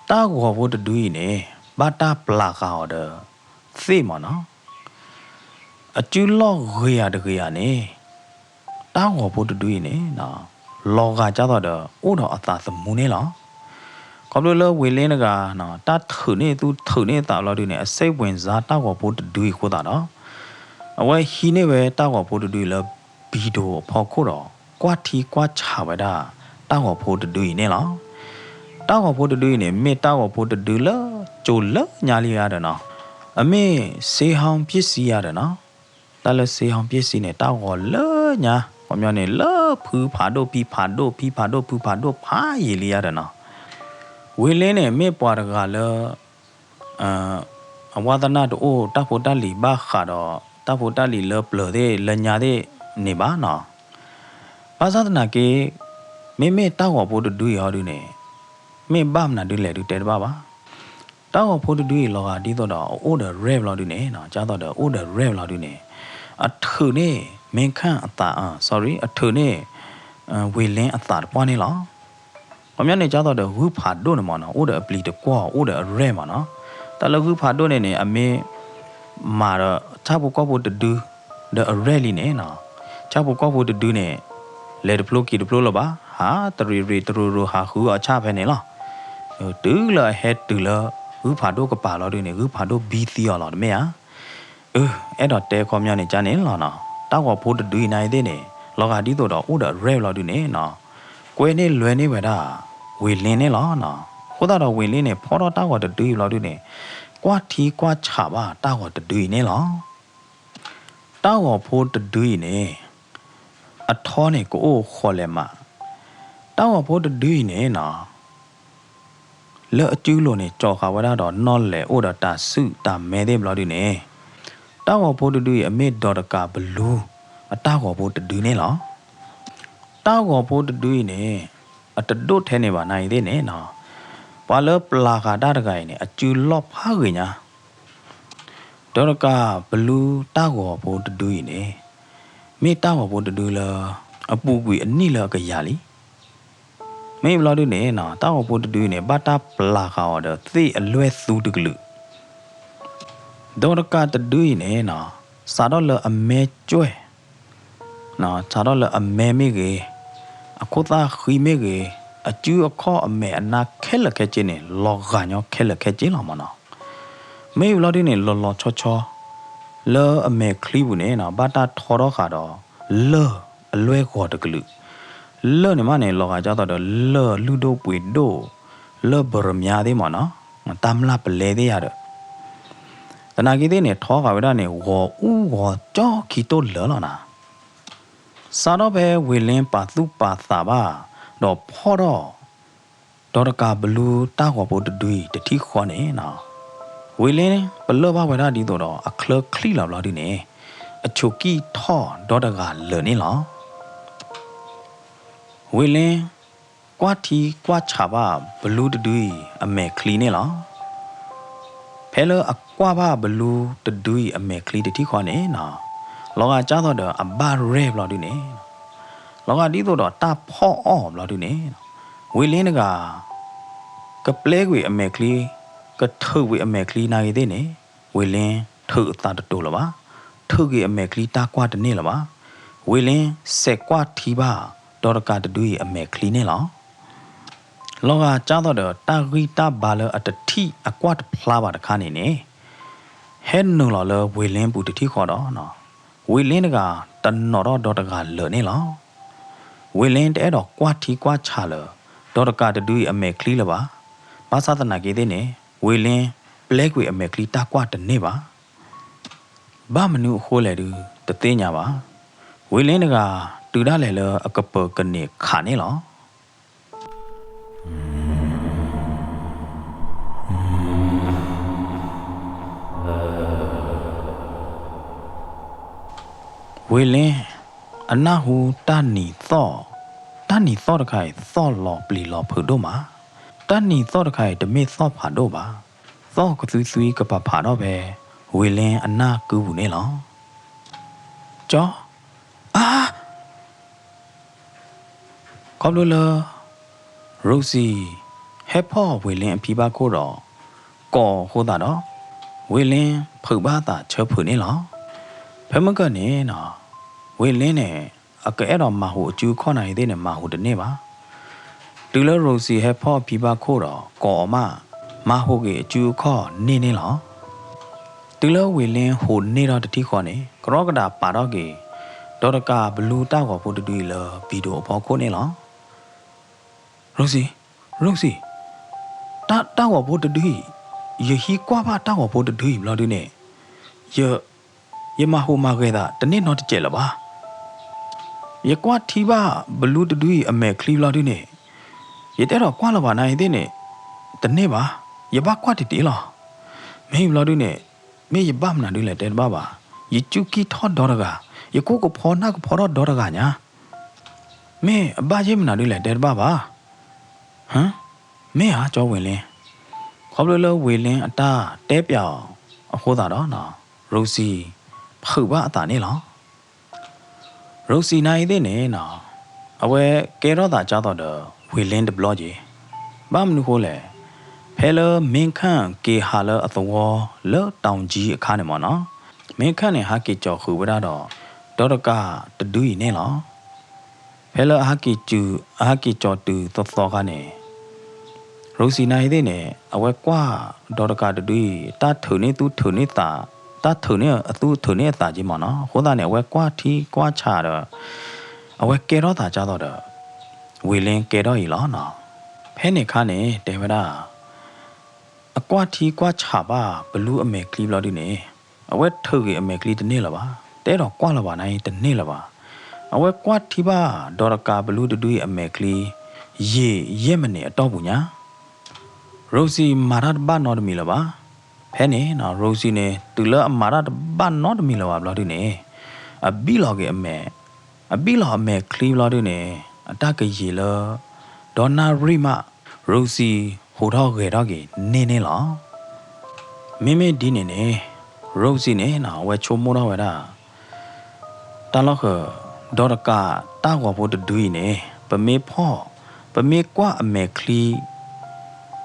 တၢ်ဂီၤဖိတဒုအံၤန့ၣ် ဘၣ်တၢ်ပျၢ်ဃာ်အီၤဒီး သ့ၣ်မၢ်နီၤ, အစုလီၢ်ဂ့ၤယၤတဂ့ၤယၤန့ၣ် တၢ်ဂီၤဖိတဒုအံၤန့ၣ် လီၤဂာ်ကၢ်သိးဒီး အိၣ်ဒီးအသးသမူန့ၣ်လီၤ. ခီဖျိလၢဝ့ၤလ့တဂၤ တၢ်ထုးန့ၢ်သူၣ်ထုးန့ၢ်သးလီၤဒုန့ၣ် အစိတ်ဝင်စားတၢ်ဂီၤဖိတဒုအံၤအဃိသတးဒီး အဝဲဟံးန့ၢ်ဝဲတၢ်ဂီၤဖိတဒုအံၤလၢ ဘံၣ်ဒိၣ်အဖီခိၣ်ဒီး ကွၢ်ထံကွၢ်ဆးဝဲဒၣ် တၢ်ဂီၤဖိတဒုအံၤန့ၣ်လီၤ. တၢ်ဂီၤဖိတဒုအံၤန့ၣ် မ့ၢ်တၢ်ဂီၤဖိတဒုလၢ ကၠိလၢညါလံဧါဒီးနီၤ, အမ့ၢ်စ့ဟီပ့ၣ်စံယါဒီးနီၤ, တၢ်လၢစ့ဟီပ့ၣ်စံန့ၣ် တၢ်ဂီၤလၢညါ ခီပညီန့ၣ် လၢဖုဖးဒိၣ် ဖံဖးဒိၣ် ဖံဖးဒိၣ် ဖုဖးဒိၣ် ဖးယံာ်လံဧါဒီးနီၤ, ဝ့ၢ်လ့န့ၣ် မ့ၢ်ပှၤတဂၤလၢ အဝါသနၢ်တအိၣ် တၢ်ဖိတၢ်လံၤဘၣ်ဃးဒီး တၢ်ဖိတၢ်လံၤလၢပျၢၤသ့ၣ်လၢညါသ့ၣ်န့ၣ်ဘၣ်နီၤ, ဘၣ်ဆၣ်သနာ်က့ မ့မ့ၢ်တၢ်ဂီၤဖိတဒုအံၤဟီဒုန့ၣ် မ့ၢ်ဘၣ်မနုၤဒုလဲၣ်ဒုတဲတဘၣ်ဘၣ်. တၢ်ဂီၤဖိတဒုအံၤလီၤဂာ်ဒ်သိးဒီး အအိၣ်ဒီးရဲၣ်ဘျီဒုန့ၣ် ကၢ်သိးဒီးအိၣ်ဒီးရဲၣ်ဘျီဒုန့ၣ် အထုးန့ၢ် မ့ၢ်ခၣ်အသး sorry အထုးန့ၢ် ဝ့ၢ်လ့အသးတပှၢ်န့ၣ်လီၤ. ခီပညီန့ၣ် ကၢ်သိးဒီးဂုၢ်ဖးဒိၣ်န့ၣ်မ့ၢ်နီၤ အိၣ်ဒီးအပျံၤတကွီၢ် အိၣ်ဒီးအရဲၣ်မ့ၢ်နီၤ, တၢ်လၢဂုၢ်ဖးဒိၣ်န့ၣ်န့ၣ် အမ့ၢ် မၤဒီးဆၣ်ဖိကီၢ်ဖိတဒု ဒီးအရဲၣ်လံန့ၣ်နီၤ, ဆၣ်ဖိကီၢ်ဖိတဒုန့ၣ် လဲၤတဖျိက့ၤတဖျိလၢၤဘၣ် ဟးတရံးရံးတရူးရူး ဟးဃုအီၣ်ဆၣ်ဖဲန့ၣ်လီၤ. တုၤလၢအဟဲတုၤလၢ ဂုၢ်ဖးဒိၣ်ကပၤလီၤဒုန့ၣ် ဂုၢ်ဖးဒိၣ်ဘံသံအီၤလီၤတမ့ၢ်ဧါ. အၢ အဲၣ်ဒိးတဲခီပညီန့ၣ် ကၢ်န့ၣ်လီၤနီၤ, တၢ်ဂီၤဖိတဒုအံၤနၤအံၤသ့ၣ်န့ၣ် လီၤဂာ်ဒ်သိးဒီးအိၣ်ဒီးအရဲၣ်ဘျီဒုန့ၣ်နီၤ, ကွဲန့ၢ်လွဲန့ၢ်ဝဲဒၣ် ဝ့ၢ်လ့န့ၣ်လီၤနီၤ. အဃိသတးဒီးဝ့ၢ်လ့န့ၣ် ဖီၣ်ထီၣ်တၢ်ဂီၤတဒုအံၤဘျီဒုန့ၣ် ကွၢ်ထံကွၢ်ဆးဘၣ်တၢ်ဂီၤတဒုအံၤန့ၣ်လီၤ. တၢ်ဂီၤဖိတဒုအံၤန့ၣ် အထီန့ၣ်ကအိၣ်ဃီလဲၤမး, တၢ်ဂီၤဖိတဒုအံၤန့ၣ်နီၤ လၢအစုလိၤန့ၣ် ကၠီၤဃာ်ဝဲဒၣ်ဒီးနီၣ်လဲၣ်အိၣ်ဒီးတၢ်စုၣ်တၢ်မဲသ့ၣ်ဘျီဒုန့ၣ်, တၢ်ဂီၤဖိတဒုအံၤ အမ့ၢ်ဒီးတကးဘလူ အတၢ်ဂီၤဖိတဒုန့ၣ်လီၤ. တၢ်ဂီၤဖိတဒုအံၤန့ၣ် အတဒိၣ်ထဲန့ၣ်ဘၣ်နၤအံၤသ့ၣ်န့ၣ်နီၤ, ပှၤလၢပျၢ်ဃာ်တၢ်တဂၤအံၤန့ၣ် အစုလီၢ်ဖးဂ့ၤညါ ဒီးတကးဘလူတၢ်ဂီၤဖိတဒုအံၤန့ၣ် မ့ၢ်တၢ်ဂီၤဖိတဒုလၢ အပူၤကွံာ်အနံၣ်လၢအကယၤလံ. မ့ၢ်ဘျီဒုန့ၣ်နီၤ တၢ်ဂီၤဖိတဒုအံၤန့ၣ် ဘၣ်တၢ်ပျၢ်ဃာ်အီၤဒီးသ့ၣ်အလွဲၢ်သူတကလုာ်, ဒီးတကးတဒုအံၤန့ၣ်နီၤ စးထီၣ်လၢအမဲကွဲၢ် စးထီၣ်လၢအမဲမ့ၢ်ဂ့ၤ, အခိၣ်သၣ်ဃံမ့ၢ်ဂ့ၤ, အစုအခီၣ်အမဲာ်အနါခဲလၢာ်ခဲဆ့န့ၣ် လီၤဂာ်ညီခဲလၢာ်ခဲဆ့လီၤမ့ၢ်နီၤ. မ့ၢ်ဘျီဒုန့ၣ် လီၤလီၤဆီဆီ လၢအမဲာ်ချံပူၤန့ၣ်နီၤ ဘၣ်တၢ်ထီထီၣ်ဃာ်ဒီး လၢၢ်အလွဲၢ်ဂီၤတကလုာ်, လၢၢ်န့ၣ်မးန့ၣ် လီၤဂာ်ကၢ်သိးဒီးလၢၢ်လုၢ်ဒိၣ်ပှ့ၤဒိၣ်, လၢၢ်ဘိရမၠါသ့ၣ်မ့ၢ်နီၤ, တၢ်မျၢ်ပလဲသ့ၣ်ယၤဒီး သနာ်က့သ့ၣ်န့ၣ် ထီဃာ်ဝဲဒၣ်န့ၣ် ဂီၤအူဂီၤကၠီခံတိၢ်လၢာ်လီၤနၤ. စးထီၣ်ဖဲဝ့ၢ်လ့ပာ်သူၣ်ပာ်သးဘၣ် ဒီးဖီၣ်ထီၣ် ဒီးတကးဘလူတၢ်ဂီၤဖိတဒုအံၤတထံၣ်ဃီန့ၣ်နီၤ, ဝ့ၢ်လ့ပလၢၢ်ဘၣ်ဝဲဒၣ်ဒ်သိးဒီးအချၢချံၣ်လီၤဘျီဒုန့ၣ် အဆိးကံၢ်ထီၣ်ဒီတဂၤလၢာ်န့ၣ်လီၤ. ဝ့ၢ်လ့ ကွၢ်ထံကွၢ်ဆးဘၣ်ဘလူတဒုအံၤအမဲာ်ချံန့ၣ်လီၤ. ဖဲလၢအကွၢ်ဘၣ်ဘလူတဒုအံၤအမဲာ်ချံတထံၣ်ဃီန့ၣ်နီၤ, လီၤဂာ်ကၢ်သိးဒီးအဘၣ်ရဲၣ်ဘျီဒုန့ၣ်, လီၤဂာ်ဒ်သိးဒီးတၢ်ဖီၣ်အီၣ်ဘျီဒုန့ၣ်, ဝ့ၢ်လ့တဂၤ ကပျဲကွံာ်အမဲာ်ချံ, ကထုးကွံာ်အမဲာ်ချံနၤဂ့ၤသ့ၣ်န့ၣ်, ဝ့ၢ်လ့ထုးအသးတတိၤလၢၤဘၣ်, ထုးကွံာ်အမဲာ်ချံတၢ်ကွၢ်တန့ၢ်လၢၤဘၣ်, ဝ့ၢ်လ့စဲးကွၢ်ထံဘၣ် ဒီတကးတဒုအံၤအမဲာ်ချံန့ၣ်လီၤ. လီၤဂာ်ကၢ်သိးဒီးတၢ်ဂံၢ်တၢ်ဘါလၢအတထံၣ်အကွၢ်တဖျါဘၣ်တခါန့ၣ်န့ၣ်, ဟဲနုာ်လီၤလၢဝ့ၢ်လ့ပူၤတထံၣ်ဃီဒီး, ဝ့ၢ်လ့တဂၤတနီၤထီၣ်ဒီတဂၤလၢာ်န့ၣ်လီၤ. ဝ့ၢ်လ့တအဲၣ်ဒိးကွၢ်ထံကွၢ်ဆးလၢ ဒီတကးတဒုအံၤအမဲာ်ချံလၢၤဘၣ်. ဘၣ်ဆၣ်သနာ်က့သ့ၣ်န့ၣ်, ဝ့ၢ်လ့ပျဲကွံာ်အမဲာ်ချံတၢ်ကွၢ်တန့ၢ်ဘၣ်. ဘၣ်မနုၤအဃိလဲၣ်ဒုးတသ့ၣ်ညါဘၣ်. ဝ့ၢ်လ့တဂၤ တုၤဒၣ်လဲာ်လၢအကပၢၤကန့ၢ်ခးန့ၣ်လီၤ. ဝ့ၢ်လ့ အနၢ်ဟူတၢ်နံၤသီၣ်, တၢ်နံၤသီၣ်တခါအံၤသီၣ်လီၤပျံၤလီၤဖုးဒိၣ်မး, တၢ်နံၤသီၣ်တခါအံၤတမ့ၢ်သီၣ်ဖးဒိၣ်ဘၣ်, သီၣ်ကသွံသွံကပၤဖးထီၣ်ဖဲ ဝ့ၢ်လ့အနၢ်ကုပူၤန့ၣ်လီၤ. ကၠီ, အါ ခီဖျိလၢ ရိစံ ဟဲဖီၣ်ဝ့ၢ်လ့အဖံဘၣ်ခိၣ်ဒီး ကိးအဃိသတးဒီး ဝ့ၢ်လ့ဖုးဘၣ်သးဆၢဖုးန့ၣ်လီၤ. ဖဲမုၢ်ကၢၢ်န့ၣ်နီၤ ဝ့ၢ်လ့န့ၣ် အကအဲၣ်ဒိးမၤဟူးအစုအခီၣ်နၤအံၤသ့ၣ်န့ၣ် မၤဟူးတန့ၢ်ဘၣ်. တုၤလၢရိစံဟဲဖီၣ်အဖံဘၣ်ခိၣ်ဒီး ကိးအီၤမး မၤဟူးက့ၤအစုအခီၣ်န့ၢ်န့ၣ်လီၤ. တုၤလၢဝ့ၢ်လ့ဟူးန့ၢ်ထီၣ်တထံၣ်ဃီန့ၣ် ကရီကဒးပာ်ထီၣ်က့ၤ ဒီးတကးဘလူတၢ်ဂီၤဖိတဒုအံၤလၢ ဘံၣ်ဒိအဖီခိၣ်န့ၣ်လီၤ. ရိစံ, ရိစံ, တၢ်ဂီၤဖိတဒုအံၤ ယဟံးကွၢ်ဘၣ်တၢ်ဂီၤဖိတဒုအံၤဘျီဒုန့ၣ်, ယ, ယမၤဟူးမၤဂဲၤသးတန့ၢ်နီတစဲးလၢၤဘၣ်. ယကွၢ်ထံၣ်ဘၣ်ဘလူတဒုအံၤအမဲာ်ချံဘျီဒုန့ၣ်, ယတအဲၣ်ဒိးကွၢ်လၢၤဘၣ်နၤအံၤသ့ၣ်န့ၣ်, တန့ၢ်ဘၣ်, ယဘၣ်ကွၢ်တ့ၢ်တ့ၢ်လီၤ. မ့ၢ်ဘျီဒုန့ၣ်, မ့ၢ်ယဘၣ်မနုၤဒုလဲၣ်တဲတဘၣ်ဘၣ်, ယစူၢ်ကံၢ်ထီၣ်ဒီတဂၤ, ယကိၢ်ကဖီနၢ်ကဖီထီၣ်ဒီတဂၤညါ, မ့ၢ်အဘၣ်ယ့ၢ်မနုၤဒုလဲၣ်တဲတဘၣ်ဘၣ်. ဟ, မ့ၢ်ဧါ ကၠီဝ့ၤလ့, ခီဖျိလၢဝ့ၤလ့အတၢ်တဲပၠးအီၤအဃိသတးဒီး, ရိစံဖုးဘၣ်အသးန့ၣ်လီၤ. ရိစံနၤအံၤသ့ၣ်န့ၣ်, အဝဲကဲထီၣ်သးကၢ်သိးဒီးဝ့ၤလ့တဘျီက့ၤ, ဘၣ်မနုၤဃိလဲၣ်, ဖဲလၢမ့ၢ်ခၣ်က့ၤဟးလၢအသဝီလၢတီၤကၠံအခါန့ၣ်မ့ၢ်နီၤ, မ့ၢ်ခၣ်န့ၣ် ဟးက့ၤကၠီၤဃုာ်ဝဲဒၣ်ဒီး, ဒီတကးတဒုအံၤန့ၣ်လီၤ. ဖဲလၢအဟးက့ၤကၠီၤတုၤသီသီခါန့ၣ်, ရိစံနၤအံၤသ့ၣ်န့ၣ် အဝဲကွၢ်ဒီတကးတဒုအံၤ တၢ်ထုးန့ၢ်သူၣ်ထုးန့ၢ်သး, တၢ်ထုးန့ၢ်အသူၣ်ထုးန့ၢ်အသးက့ၤမ့ၢ်နီၤ, အဃိသတးန့ၣ် အဝဲကွၢ်ထံကွၢ်ဆးဒီး, အဝဲကဲထီၣ်သးကၢ်သိးဒီး, ဝ့ၤလ့ကဲထီၣ်အံၤလီၤ. ဖဲန့ၣ်အခါန့ၣ် တဲဝဲဒၣ် အကွၢ်ထံကွၢ်ဆးဘၣ်ဘလူအမဲာ်ချံဘျီဒုန့ၣ်, အဝဲထုးက့ၤအမဲာ်ချံတန့ၢ်လၢၤဘၣ်, တအဲၣ်ဒိးကွၢ်လၢၤဘၣ်နၤအံၤတန့ၢ်လၢၤဘၣ်. အဝဲကွၢ်ထံဘၣ်ဒီတကးဘလူတဒုအံၤအမဲာ်ချံ, ယံာ်ယဲၢ်မံးနံးအတီၢ်ပူၤညါ, ရိစံမၤတၢ်တဘၣ်နီတမံၤလၢၤဘၣ်. ဖဲန့ၣ် ရိစံန့ၣ် တုၤလၢအမၤတၢ်တဘၣ်နီတမံၤလၢၤဘၣ်ဘျီဒုန့ၣ်, အဘံၣ်လီၤက့ၤအမဲာ်, အဘံၣ်လီၤအမဲာ်ချံဘျီဒုန့ၣ်, အတၢ်ကယံာ်လၢ, ဒီးနၣ်ရံၣ်မး, ရိစံဟူးထီၣ်ဂဲၤထီၣ်က့ၤန့ၢ်န့ၣ်လီၤ. မ့မ့ၢ်ဒ်န့ၣ်န့ၣ်, ရိစံန့ၣ် အဝဲဆိကမိၣ်ထီၣ်ဝဲဒၣ် တၢ်လီၢ်ဃၢၤ, ဒီတကးတၢ်ဂီၤဖိတဒုအံၤန့ၣ် ပမ့ၢ်ဖီၣ်, ပမ့ၢ်ကွၢ်အမဲာ်ချံ,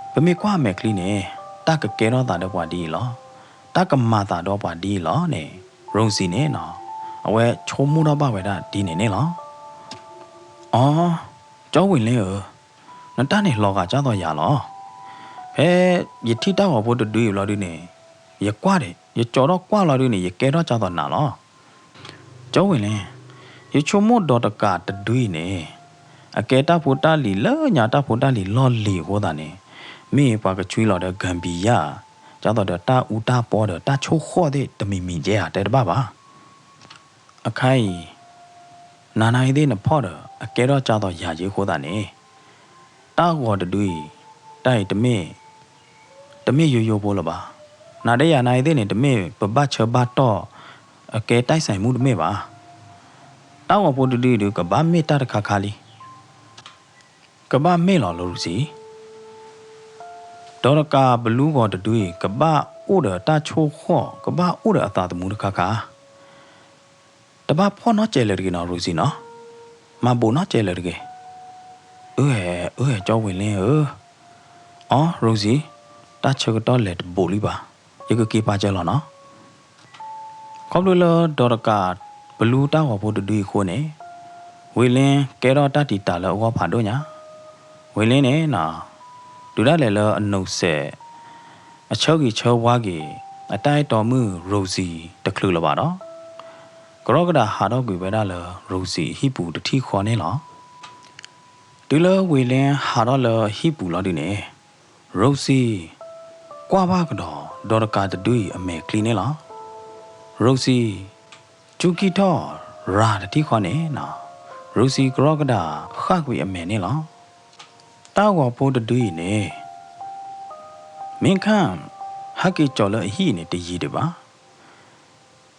ပမ့ၢ်ကွၢ်အမဲာ်ချံန့ၣ် တၢ်ကကဲထီၣ်သးဒီးပှၤဒ်အံၤလီၤ. တၢ်ကမၤသးဒီးပှၤဒ်အံၤလီၤန့ၣ်, ရိစံန့ၣ် အဝဲဆိကမိၣ်ထီၣ်ဘၣ်ဝဲဒၣ်ဒ်န့ၣ်န့ၣ်လီၤ. အိ, ကၠီဝ့ၤလ့ဧၢ, နတၢ်န့ၣ်လီၤဂာ်ကၢ်သိးယၤလီၤ. ဖဲယထံၣ်တၢ်ဂီၤဖိတဒုအံၤဘျီဒုန့ၣ်, ယကွၢ်, ယကၠီထီၣ်ကွၢ်လီၤဒုန့ၣ် ယကဲထီၣ်ကၢ်သိးနၤလီၤ. ကၠီဝ့ၤလ့, ယဆိကမိၣ်ဒီတကးတဒုအံၤန့ၣ်, အကဲတၢ်ဖိတၢ်လံၤလၢညါတၢ်ဖိတၢ်လံၤလီၢ်လံၤအဃိသတးန့ၣ်, မ့ၢ်ပှၤကဆွံလီၤဒီးကၣ်ဘံယၣ်, ကၢ်သိးဒီးတၢ်အူတၢ်ပီဒီးတၢ်ဆိၣ်ဃီၣ်သ့ၣ်တမံၤမံၤကဲဧါတဲတဘၣ်ဘၣ်. အခါအံၤ, နၤနၤအံၤသ့ၣ်နဖီၣ်ဒီး အကဲထီၣ်ကၢ်သိးယၤက့ၤအဃိသတးန့ၣ်, တၢ်ဂီၤတဒုအံၤ, တၢ်အံၤတမ့ၢ်, တမ့ၢ်ယိယိဖိလၢၤဘၣ်. နၤဒီးယၤနၤအံၤသ့ၣ်န့ၣ် တမ့ၢ်ပဘၣ်ဆၢဘၣ်တီၢ်, အကဲတၢ်အံၤစဲးမူတမ့ၢ်ဘၣ်. တၢ်ဂီၤဖိတဒုအံၤဒီး ကဘၣ်မ့ၢ်တၢ်တခါခါလံ. ကဘၣ်မ့ၢ်လီၤ ရိစံ. ဒီးတကးဘလူဂီၤတဒုအံၤ ကဘၣ်အိၣ်ဒီးတၢ်ဆိၣ်ဃီၣ် ကဘၣ်အိၣ်ဒီးအသးသမူတခါခါ. တဘၣ်ဖီၣ်နီတစဲးလၢၤတဂ့ၤနီၤ ရိစံနီၤ. မၤဘိးနီတစဲးလၢၤတဂ့ၤ. အၢ, အၢ, ကၠီဝ့ၤလ့ဧၢ. အိ, ရိစံ, တၢ်ဆၢကတီၢ်လဲၤတဘိးလံဘၣ်. ယကက့ၤပာ်စၢၤလီၤနီၤ. ခီဖျိလၢဒီးတကးဘလူတၢ်ဂီၤဖိတဒုအံၤအဃိန့ၣ်, ဝ့ၤလ့ကဲထီၣ်တၢ်တံာ်တာ်လၢအဂီၢ်ဖးဒိၣ်ညါ. ဝ့ၤလ့န့ၣ်, တုၤဒၣ်လဲာ်လၢအနိးစဲး, အဆၢဂ့ၤဆၢဝါက့ၤ, အတၢ်အဲၣ်တီမုၣ်ရိစံတချုးလၢၤဘၣ်ဒီး, ကရီကဒးဟးထီၣ်ကွံာ်ဝဲဒၣ်လၢရိစံအဟံၣ်ပူၤတထံၣ်ဃီန့ၣ်လီၤ. တုၤလၢဝ့ၤလ့ဟးထီၣ်လၢအဟံၣ်ပူၤလီၤဒုန့ၣ်, ရိစံကွၢ်ဘၣ်ကဒီးဒီးတကးတဒုအံၤအမဲာ်ချံန့ၣ်လီၤ. ရိစံ, ကၠူကံၢ်ထီၣ်ရၤတထံၣ်ဃီန့ၣ်, ရိစံကရီကဒးဃၣ်ကွံာ်အမဲာ်န့ၣ်လီၤ. တၢ်ဂီၤဖိတဒုအံၤန့ၣ်, မ့ၢ်ခၣ်ဟဲက့ၤကၠီၤလၢအဟံၣ်န့ၣ်တယံာ်ဒံးဘၣ်.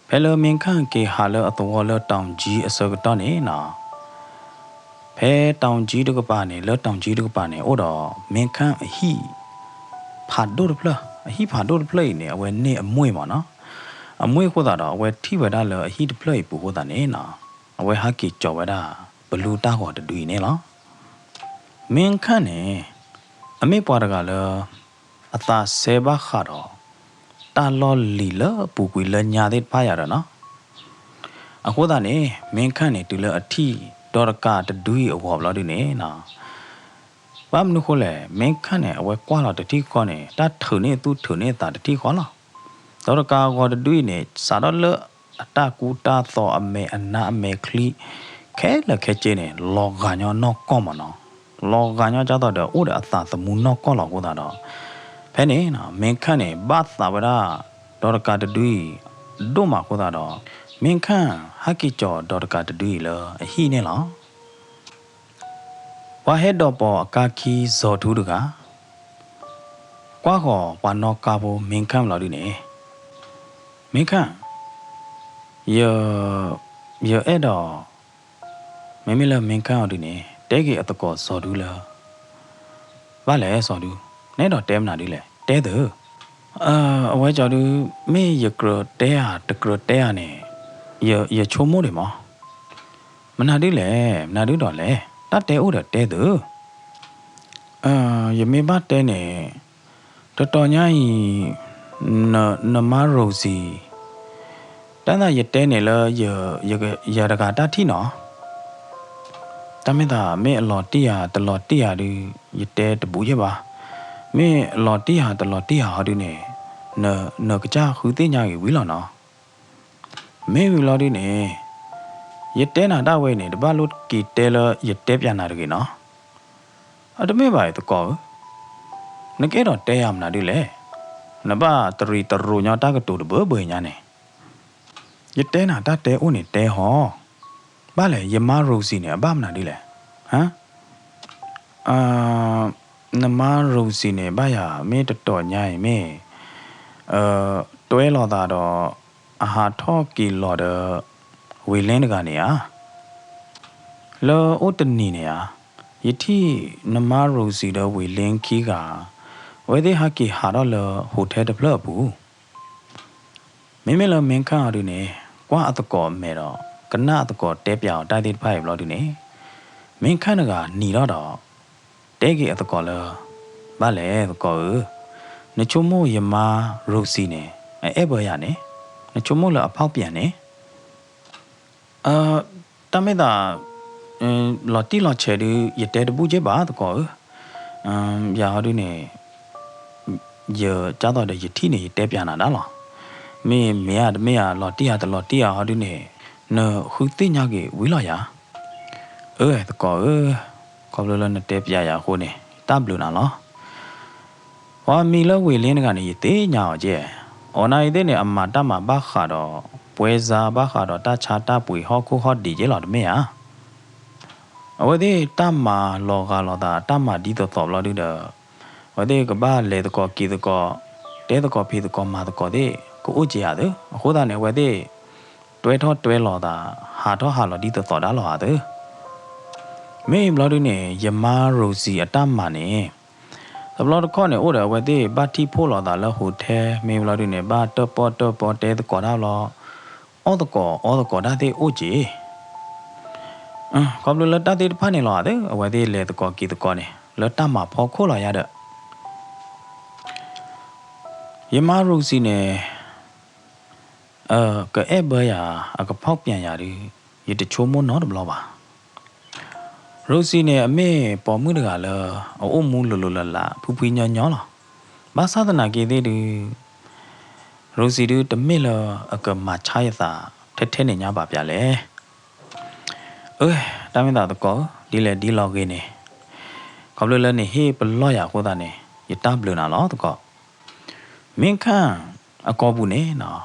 ဖဲလၢမ့ၢ်ခၣ်က့ၤဟးလၢအသဝီလၢတီၤကၠံအဆၢကတီၢ်န့ၣ်, ဖဲတီၤကၠံတကပၤန့ၣ်, လၢတီၤကၠံတကပၤန့ၣ် အိၣ်ဒီးမ့ၢ်ခၣ်အဟံၣ်ဖးဒိၣ်တဖျၢၣ်, အဟံၣ်ဖးဒိၣ်တဖျၢၣ်အံၤန့ၣ် အဝဲန့ၢ်အမှ့ၢ်မ့ၢ်နီၤ. အမှ့ၢ်အဃိသတးဒီး အဝဲထံၣ်ဝဲဒၣ်လၢအဟံၣ်တဖျၢၣ်အံၤပူၤအဃိသတးန့ၣ်, အဝဲဟဲက့ၤကၠီၤဝဲဒၣ် ဘလူတၢ်ဂီၤတဒုအံၤန့ၣ်လီၤ. မ့ၢ်ခၣ်န့ၣ်, အမ့ၢ်ပှၤတဂၤလၢ အသးစဲဘၣ်ဃးဒီး တၢ်လီၢ်လံၤလၢအပူၤကွံာ်လၢညါသ့ၣ်တဖၣ်ယၤဒီးနီၤ. အဃိသတးန့ၣ် မ့ၢ်ခၣ်န့ၣ် တုၤလၢအထံၣ်ဒီးတကးတဒုအံၤအဂီၤဘျီဒုန့ၣ်, ဘၣ်မနုၤဃိလဲၣ်, မ့ၢ်ခၣ်န့ၣ် အဝဲကွၢ်လီၤတထံၣ်ဃီန့ၣ် တၢ်ထုးန့ၢ်သူၣ်ထုးန့ၢ်သးတထံၣ်ဃီလီၤ. ဒီးတကးအဂီၤတဒုအံၤန့ၣ် စးထီၣ်လၢအတၢ်ကူတၢ်သိးအမဲာ်အနါအမဲာ်ချံ ခဲလၢာ်ခဲဆ့န့ၣ် လီၤဂာ်ညီနီၢ်ကီၢ်မ့ၢ်နီၤ. လီၤဂာ်ညီကၢ်သိးဒီးအိၣ်ဒီးအသးသမူနီၢ်ကီၢ်လီၤအဃိသတးဒီး, ဖဲ ဖဲန့ၣ် မ့ၢ်ခၣ်န့ၣ် ဘၣ်သးဝဲဒၣ် ဒီးတကးတဒုအံၤ ဒိၣ်မးအဃိသတးဒီး မ့ၢ်ခၣ်ဟဲက့ၤကၠီၤဒီးတကးတဒုအံၤလၢအဟံၣ်န့ၣ်လီၤ. ပှၤဟဲဒိးပိာ်အကါခံစီၤထူတဂၤ ကွၢ်ဃီၤပှၤနီၣ်ကါဖိမ့ၢ်ခၣ်လီၤဒုန့ၣ်, မ့ၢ်ခၣ်, ယ, ယအဲၣ်ဒိး, မ့မ့ၢ်လၢမ့ၢ်ခၣ်အီၤဒုန့ၣ် တဲက့ၤအသကိးစီၤဒူလၢ ဘၣ်လဲၣ်စီၤဒူ, နအဲၣ်ဒိးတဲမနုၤဒုလဲၣ်, တဲသု, အဝဲကၠီဒု, မ့ၢ်ယကြၢးတဲဧါ တကြၢးတဲဧါန့ၣ် ယဆိကမိၣ်ဒံးမး, မနုၤဒုလဲၣ်, မနုၤဒုဒီးလဲၣ်, တၢ်တဲအိၣ်ဒီးတဲသု, ယမ့ၢ်ဘၣ်တဲန့ၣ် တတီၤညါအံၤ နမါရိစံ, တၢ်သးယတဲန့ၣ်လၢ ယတဂၤတၢ်ထံၣ်နီၤ, တၢ်မ့ၢ်သးမ့ၢ်အလီၤတံၢ်ဧါ တလီၤတံၢ်ဧါဒု ယတဲတဘူးယဲၢ်ဘၣ်, မ့ၢ်လီၤတံၢ်ဧါ တလီၤတံၢ်ဧါဟီဒုန့ၣ် နကစၢ်ဃုသ့ၣ်ညါဂ့ၤဝံၤလီၤနီၤ. မ့ၢ်ဝံၤလီၤဒုန့ၣ် ယတဲနၤဒၣ်ဝဲန့ၣ် တဘၣ်လိၣ်က့ၤတဲလၢယတဲပၠးနၤတဂ့ၤနီၤ. အတမ့ၢ်ဘၣ်တကိးဧၢ, နကအဲၣ်ဒိးတဲယၤမနုၤဒုလဲၣ်, နဘၣ်တရံးတရိးညီတၢ်ကတိၤတဘၢဘၢညါန့ၣ်, ယတဲနၤတၢ်တဲအိၣ်န့ၣ်တဲဟီ, ဘၣ်လဲၣ် ယမါရိစံန့ၣ် အဘၣ်မနုၤဒုလဲၣ်, ဟါ နမါရိစံန့ၣ် ဘၣ်ယၤ မ့ၢ်တတီၤညါအံၤမ့ၢ် တွဲလိာ်သးဒီး အဟးထီၣ်က့ၤလီၤဒီး ဝ့ၢ်လ့တဂၤန့ၣ်ဧါ, လၢအိၣ်တနံၤန့ၣ်ဧါ, ယထံၣ်နမါရိစံဒီးဝ့ၢ်လ့ခံဂၤ အဝဲသ့ၣ်ဟဲက့ၤဟးထီၣ်လၢ hotel တဖျၢၣ်အပူၤ မ့မ့ၢ်လၢမ့ၢ်ခၣ်အီၤဒုန့ၣ် ကွၢ်အသကိးအမဲာ်ဒီး ကနၣ်အသကိးတဲပၠးအီၤတၢ်သ့ၣ်တဖၣ်အံၤဘျီဒုန့ၣ်, မ့ၢ်ခၣ်တဂၤနံၤထီၣ်ဒီး တဲက့ၤအသကိးလၢ ဘၣ်လဲၣ်သကိးဧၢ, နဆိကမိၣ်ယမါရိစံန့ၣ် အအဲၣ်ဘၢယၤန့ၣ်, နဆိကမိၣ်လၢအဖောက်ပြန်န့ၣ် တၢ်မ့ၢ်သး လီၤတံၢ်လီၤဆဲးဒု ယတဲတဘူၣ်က့ဘၣ်သကိးဧၢ, ယၤဟီဒုန့ၣ် ယကၢ်သိးဒီးယထံၣ်န့ၣ် ယတဲပၠးနၤဒၣ်လီၤ. မ့ၢ်မ့ၢ်ဧါတမ့ၢ်ဧါ လီၤတံၢ်ဧါတလီၤတံၢ်ဧါဟီဒုန့ၣ် နဃုသ့ၣ်ညါက့ၤဝံၤလီၤယၤ. အၢ သကိးဧၢ, ခီဖျိလၢနတဲပၠးယၤအဃိန့ၣ် ယတၢ်ဘျုးနၤလီၤ. ပှၤမံၤလၢဝ့ၢ်လ့တဂၤန့ၣ် ယသ့ၣ်ညါအီၤကဲ, အိၣ်နၢ်အံၤသ့ၣ်န့ၣ် အမၤတၢ်မၤဘၣ်ဃးဒီး ပွဲစား ဘၣ်ဃးဒီးတၢ်ဆါတၢ်ပှ့ၤဟီၣ်ခိၣ်ဟီၣ်ဒံးကဲလီၤတမ့ၢ်ဧါ. အဝဲသ့ၣ်တၢ်မၤလီၤဂာ်လိာ်သး တၢ်မၤဒ်သိးသိးဘျီဒုဒီး အဝဲသ့ၣ်ကဘၣ်လဲၤသကိးက့ၤသကိး တဲသကိးဖံးသကိးမၤသကိးသ့ၣ် ကအိၣ်က့ယၤသု. အဃိသတးန့ၣ် အဝဲသ့ၣ် တွဲထီၣ်တွဲလီၤသး ဟးထီၣ်ဟးလီၤဒ်သိးသိးဒၣ်လီၤဧါသု. မ့ၢ်ဘျီဒုန့ၣ် ယမါရိစံအတၢ်မၤန့ၣ် တဘျီတခီၣ်န့ၣ် အိၣ်ဒီးအဝဲသ့ၣ်ဘၣ်ထံၣ်ဖှိၣ်လိာ်သးလၢ hotel မ့ၢ်ဘျီဒုန့ၣ် ဘၣ်တၢၣ်ပီၣ်တၢၣ်ပီတဲသကိးတၢ်ဘျီ အီၣ်သကိးအီသကိးတၢ်သ့ၣ်အိၣ်က့ ခီဖျိလၢတၢ်သ့ၣ်တဖၣ်န့ၣ်လီၤဧါသု အဝဲသ့ၣ်လဲၤသကိးက့ၤသကိးန့ၣ် လၢတၢ်မၤဖီခိၣ်လီၤယၤဒီး ယမါရိစံန့ၣ် ကအဲၣ်ဘၢယၤ အကဖောက်ပြန်ယၤဒု ယတဆိကမိၣ်နီတဘျီဘၣ်. ရိစံန့ၣ် အမ့ၢ်ပိာ်မုၣ်တဂၤလၢ အအိၣ်မူလိၤလိၤလးလး ဖှံဖှံညီညီလီၤ. ဘၣ်ဆၣ်သနာ်က့သ့ၣ်ဒု ရိစံဒု တမ့ၢ်လၢအကမၤဆါယသး ထဲထဲန့ၣ်ညါဘၣ်ပၠးလဲၣ်. အၢ တၢ်မ့ၢ်သးသကိးဧၢ, ဒ်လဲၣ်ဒ်လဲၣ်ဂ့ၤန့ၣ် ခီဖျိလၢနဟ့ၣ်ပလီၢ်ယၤအဃိသတးန့ၣ် ယတၢ်ဘျုးနၤလီၤသကိး. မ့ၢ်ခၣ်အကိာ်ပူၤန့ၣ်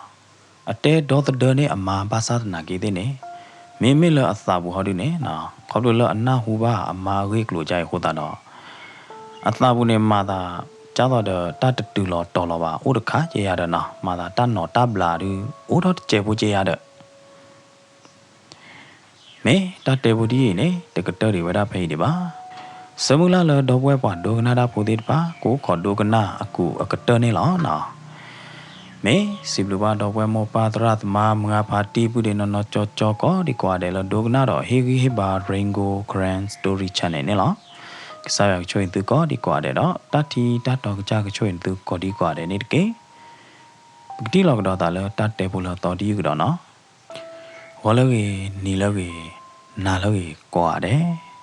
အတဲဒီသဒၢန့ၢ်အမါဘၣ်ဆၣ်သနာ်က့သ့ၣ်န့ၣ် မ့မ့ၢ်လၢအသးပူၤဟီဒုန့ၣ် ခီဖျိလၢအနၢ်ဟူဘၣ်အမါအဂ့ၢ်အကျိၤအံၤအဃိသတးဒီး အသးပူၤန့ၣ်မၤသး ကၢ်သိးဒီးတၢ်တတုၤလီၤတီၤလီၤဘၣ် အိၣ်တခါကဲယၤဒီးနီၤ မၤသးတၢ်နီၤတၢ်ဘျးဒု အိၣ်ထီၣ်တစဲးဖိကဲယၤဒီး မ့ၢ်တၢ်တဲဖိဒ်အံၤန့ၣ် တကတၢၢ်ဒံးဝဲဒၣ်ဖဲအံၤဒံးဘၣ်. ဆၢမုၢ်လၢ်လၢဒီပုၢ်ဝဲၢ်ပှၤဒိကနၣ်တၢ်ဖိသ့ၣ်တဖၣ် ကအိၣ်ခိးဒိကနၣ်အကူးအကတၢၢ်န့ၣ်လီၤနီၤ. မ့ၢ်စံးဘျုးဘၣ်ဒီပုၢ်ဝဲၢ်မိၢ်ပၢ်သရၣ်သမါ မုၢ်ဂၢ်ဖါတံၢ် ပုၢ်ဒ့နီၢ်နီၢ်ကၠီကၠီ ကိးဒံကိးဂၤဒဲးလၢဒိကနၣ်ဒီးဟ့ၣ်ဂံၢ်ဟ့ၣ်ဘါ Rain Gold Karen Story Channel န့ၣ်လီၤ. ကစၢ်ယွၤကဆိၣ်ဂ့ၤသုကိးဒံကိးဂၤဒဲးဒီး တၢ်ထံတၢ်တီကစၢ်ကဆိၣ်ဂ့ၤသုကိးဒံကိးဂၤဒဲးန့ၣ်တက့ၢ်. ပကထံၣ်လိာ်ကဒီးသးလၢတၢ်တဲဖိလၢအသီတယုၢ်ကဒီးနီၤ. ဂီၤလၢဂ့ၤ, နံၤလၢဂ့ၤ, နၤလၢဂ့ၤကိးဂၤဒဲး.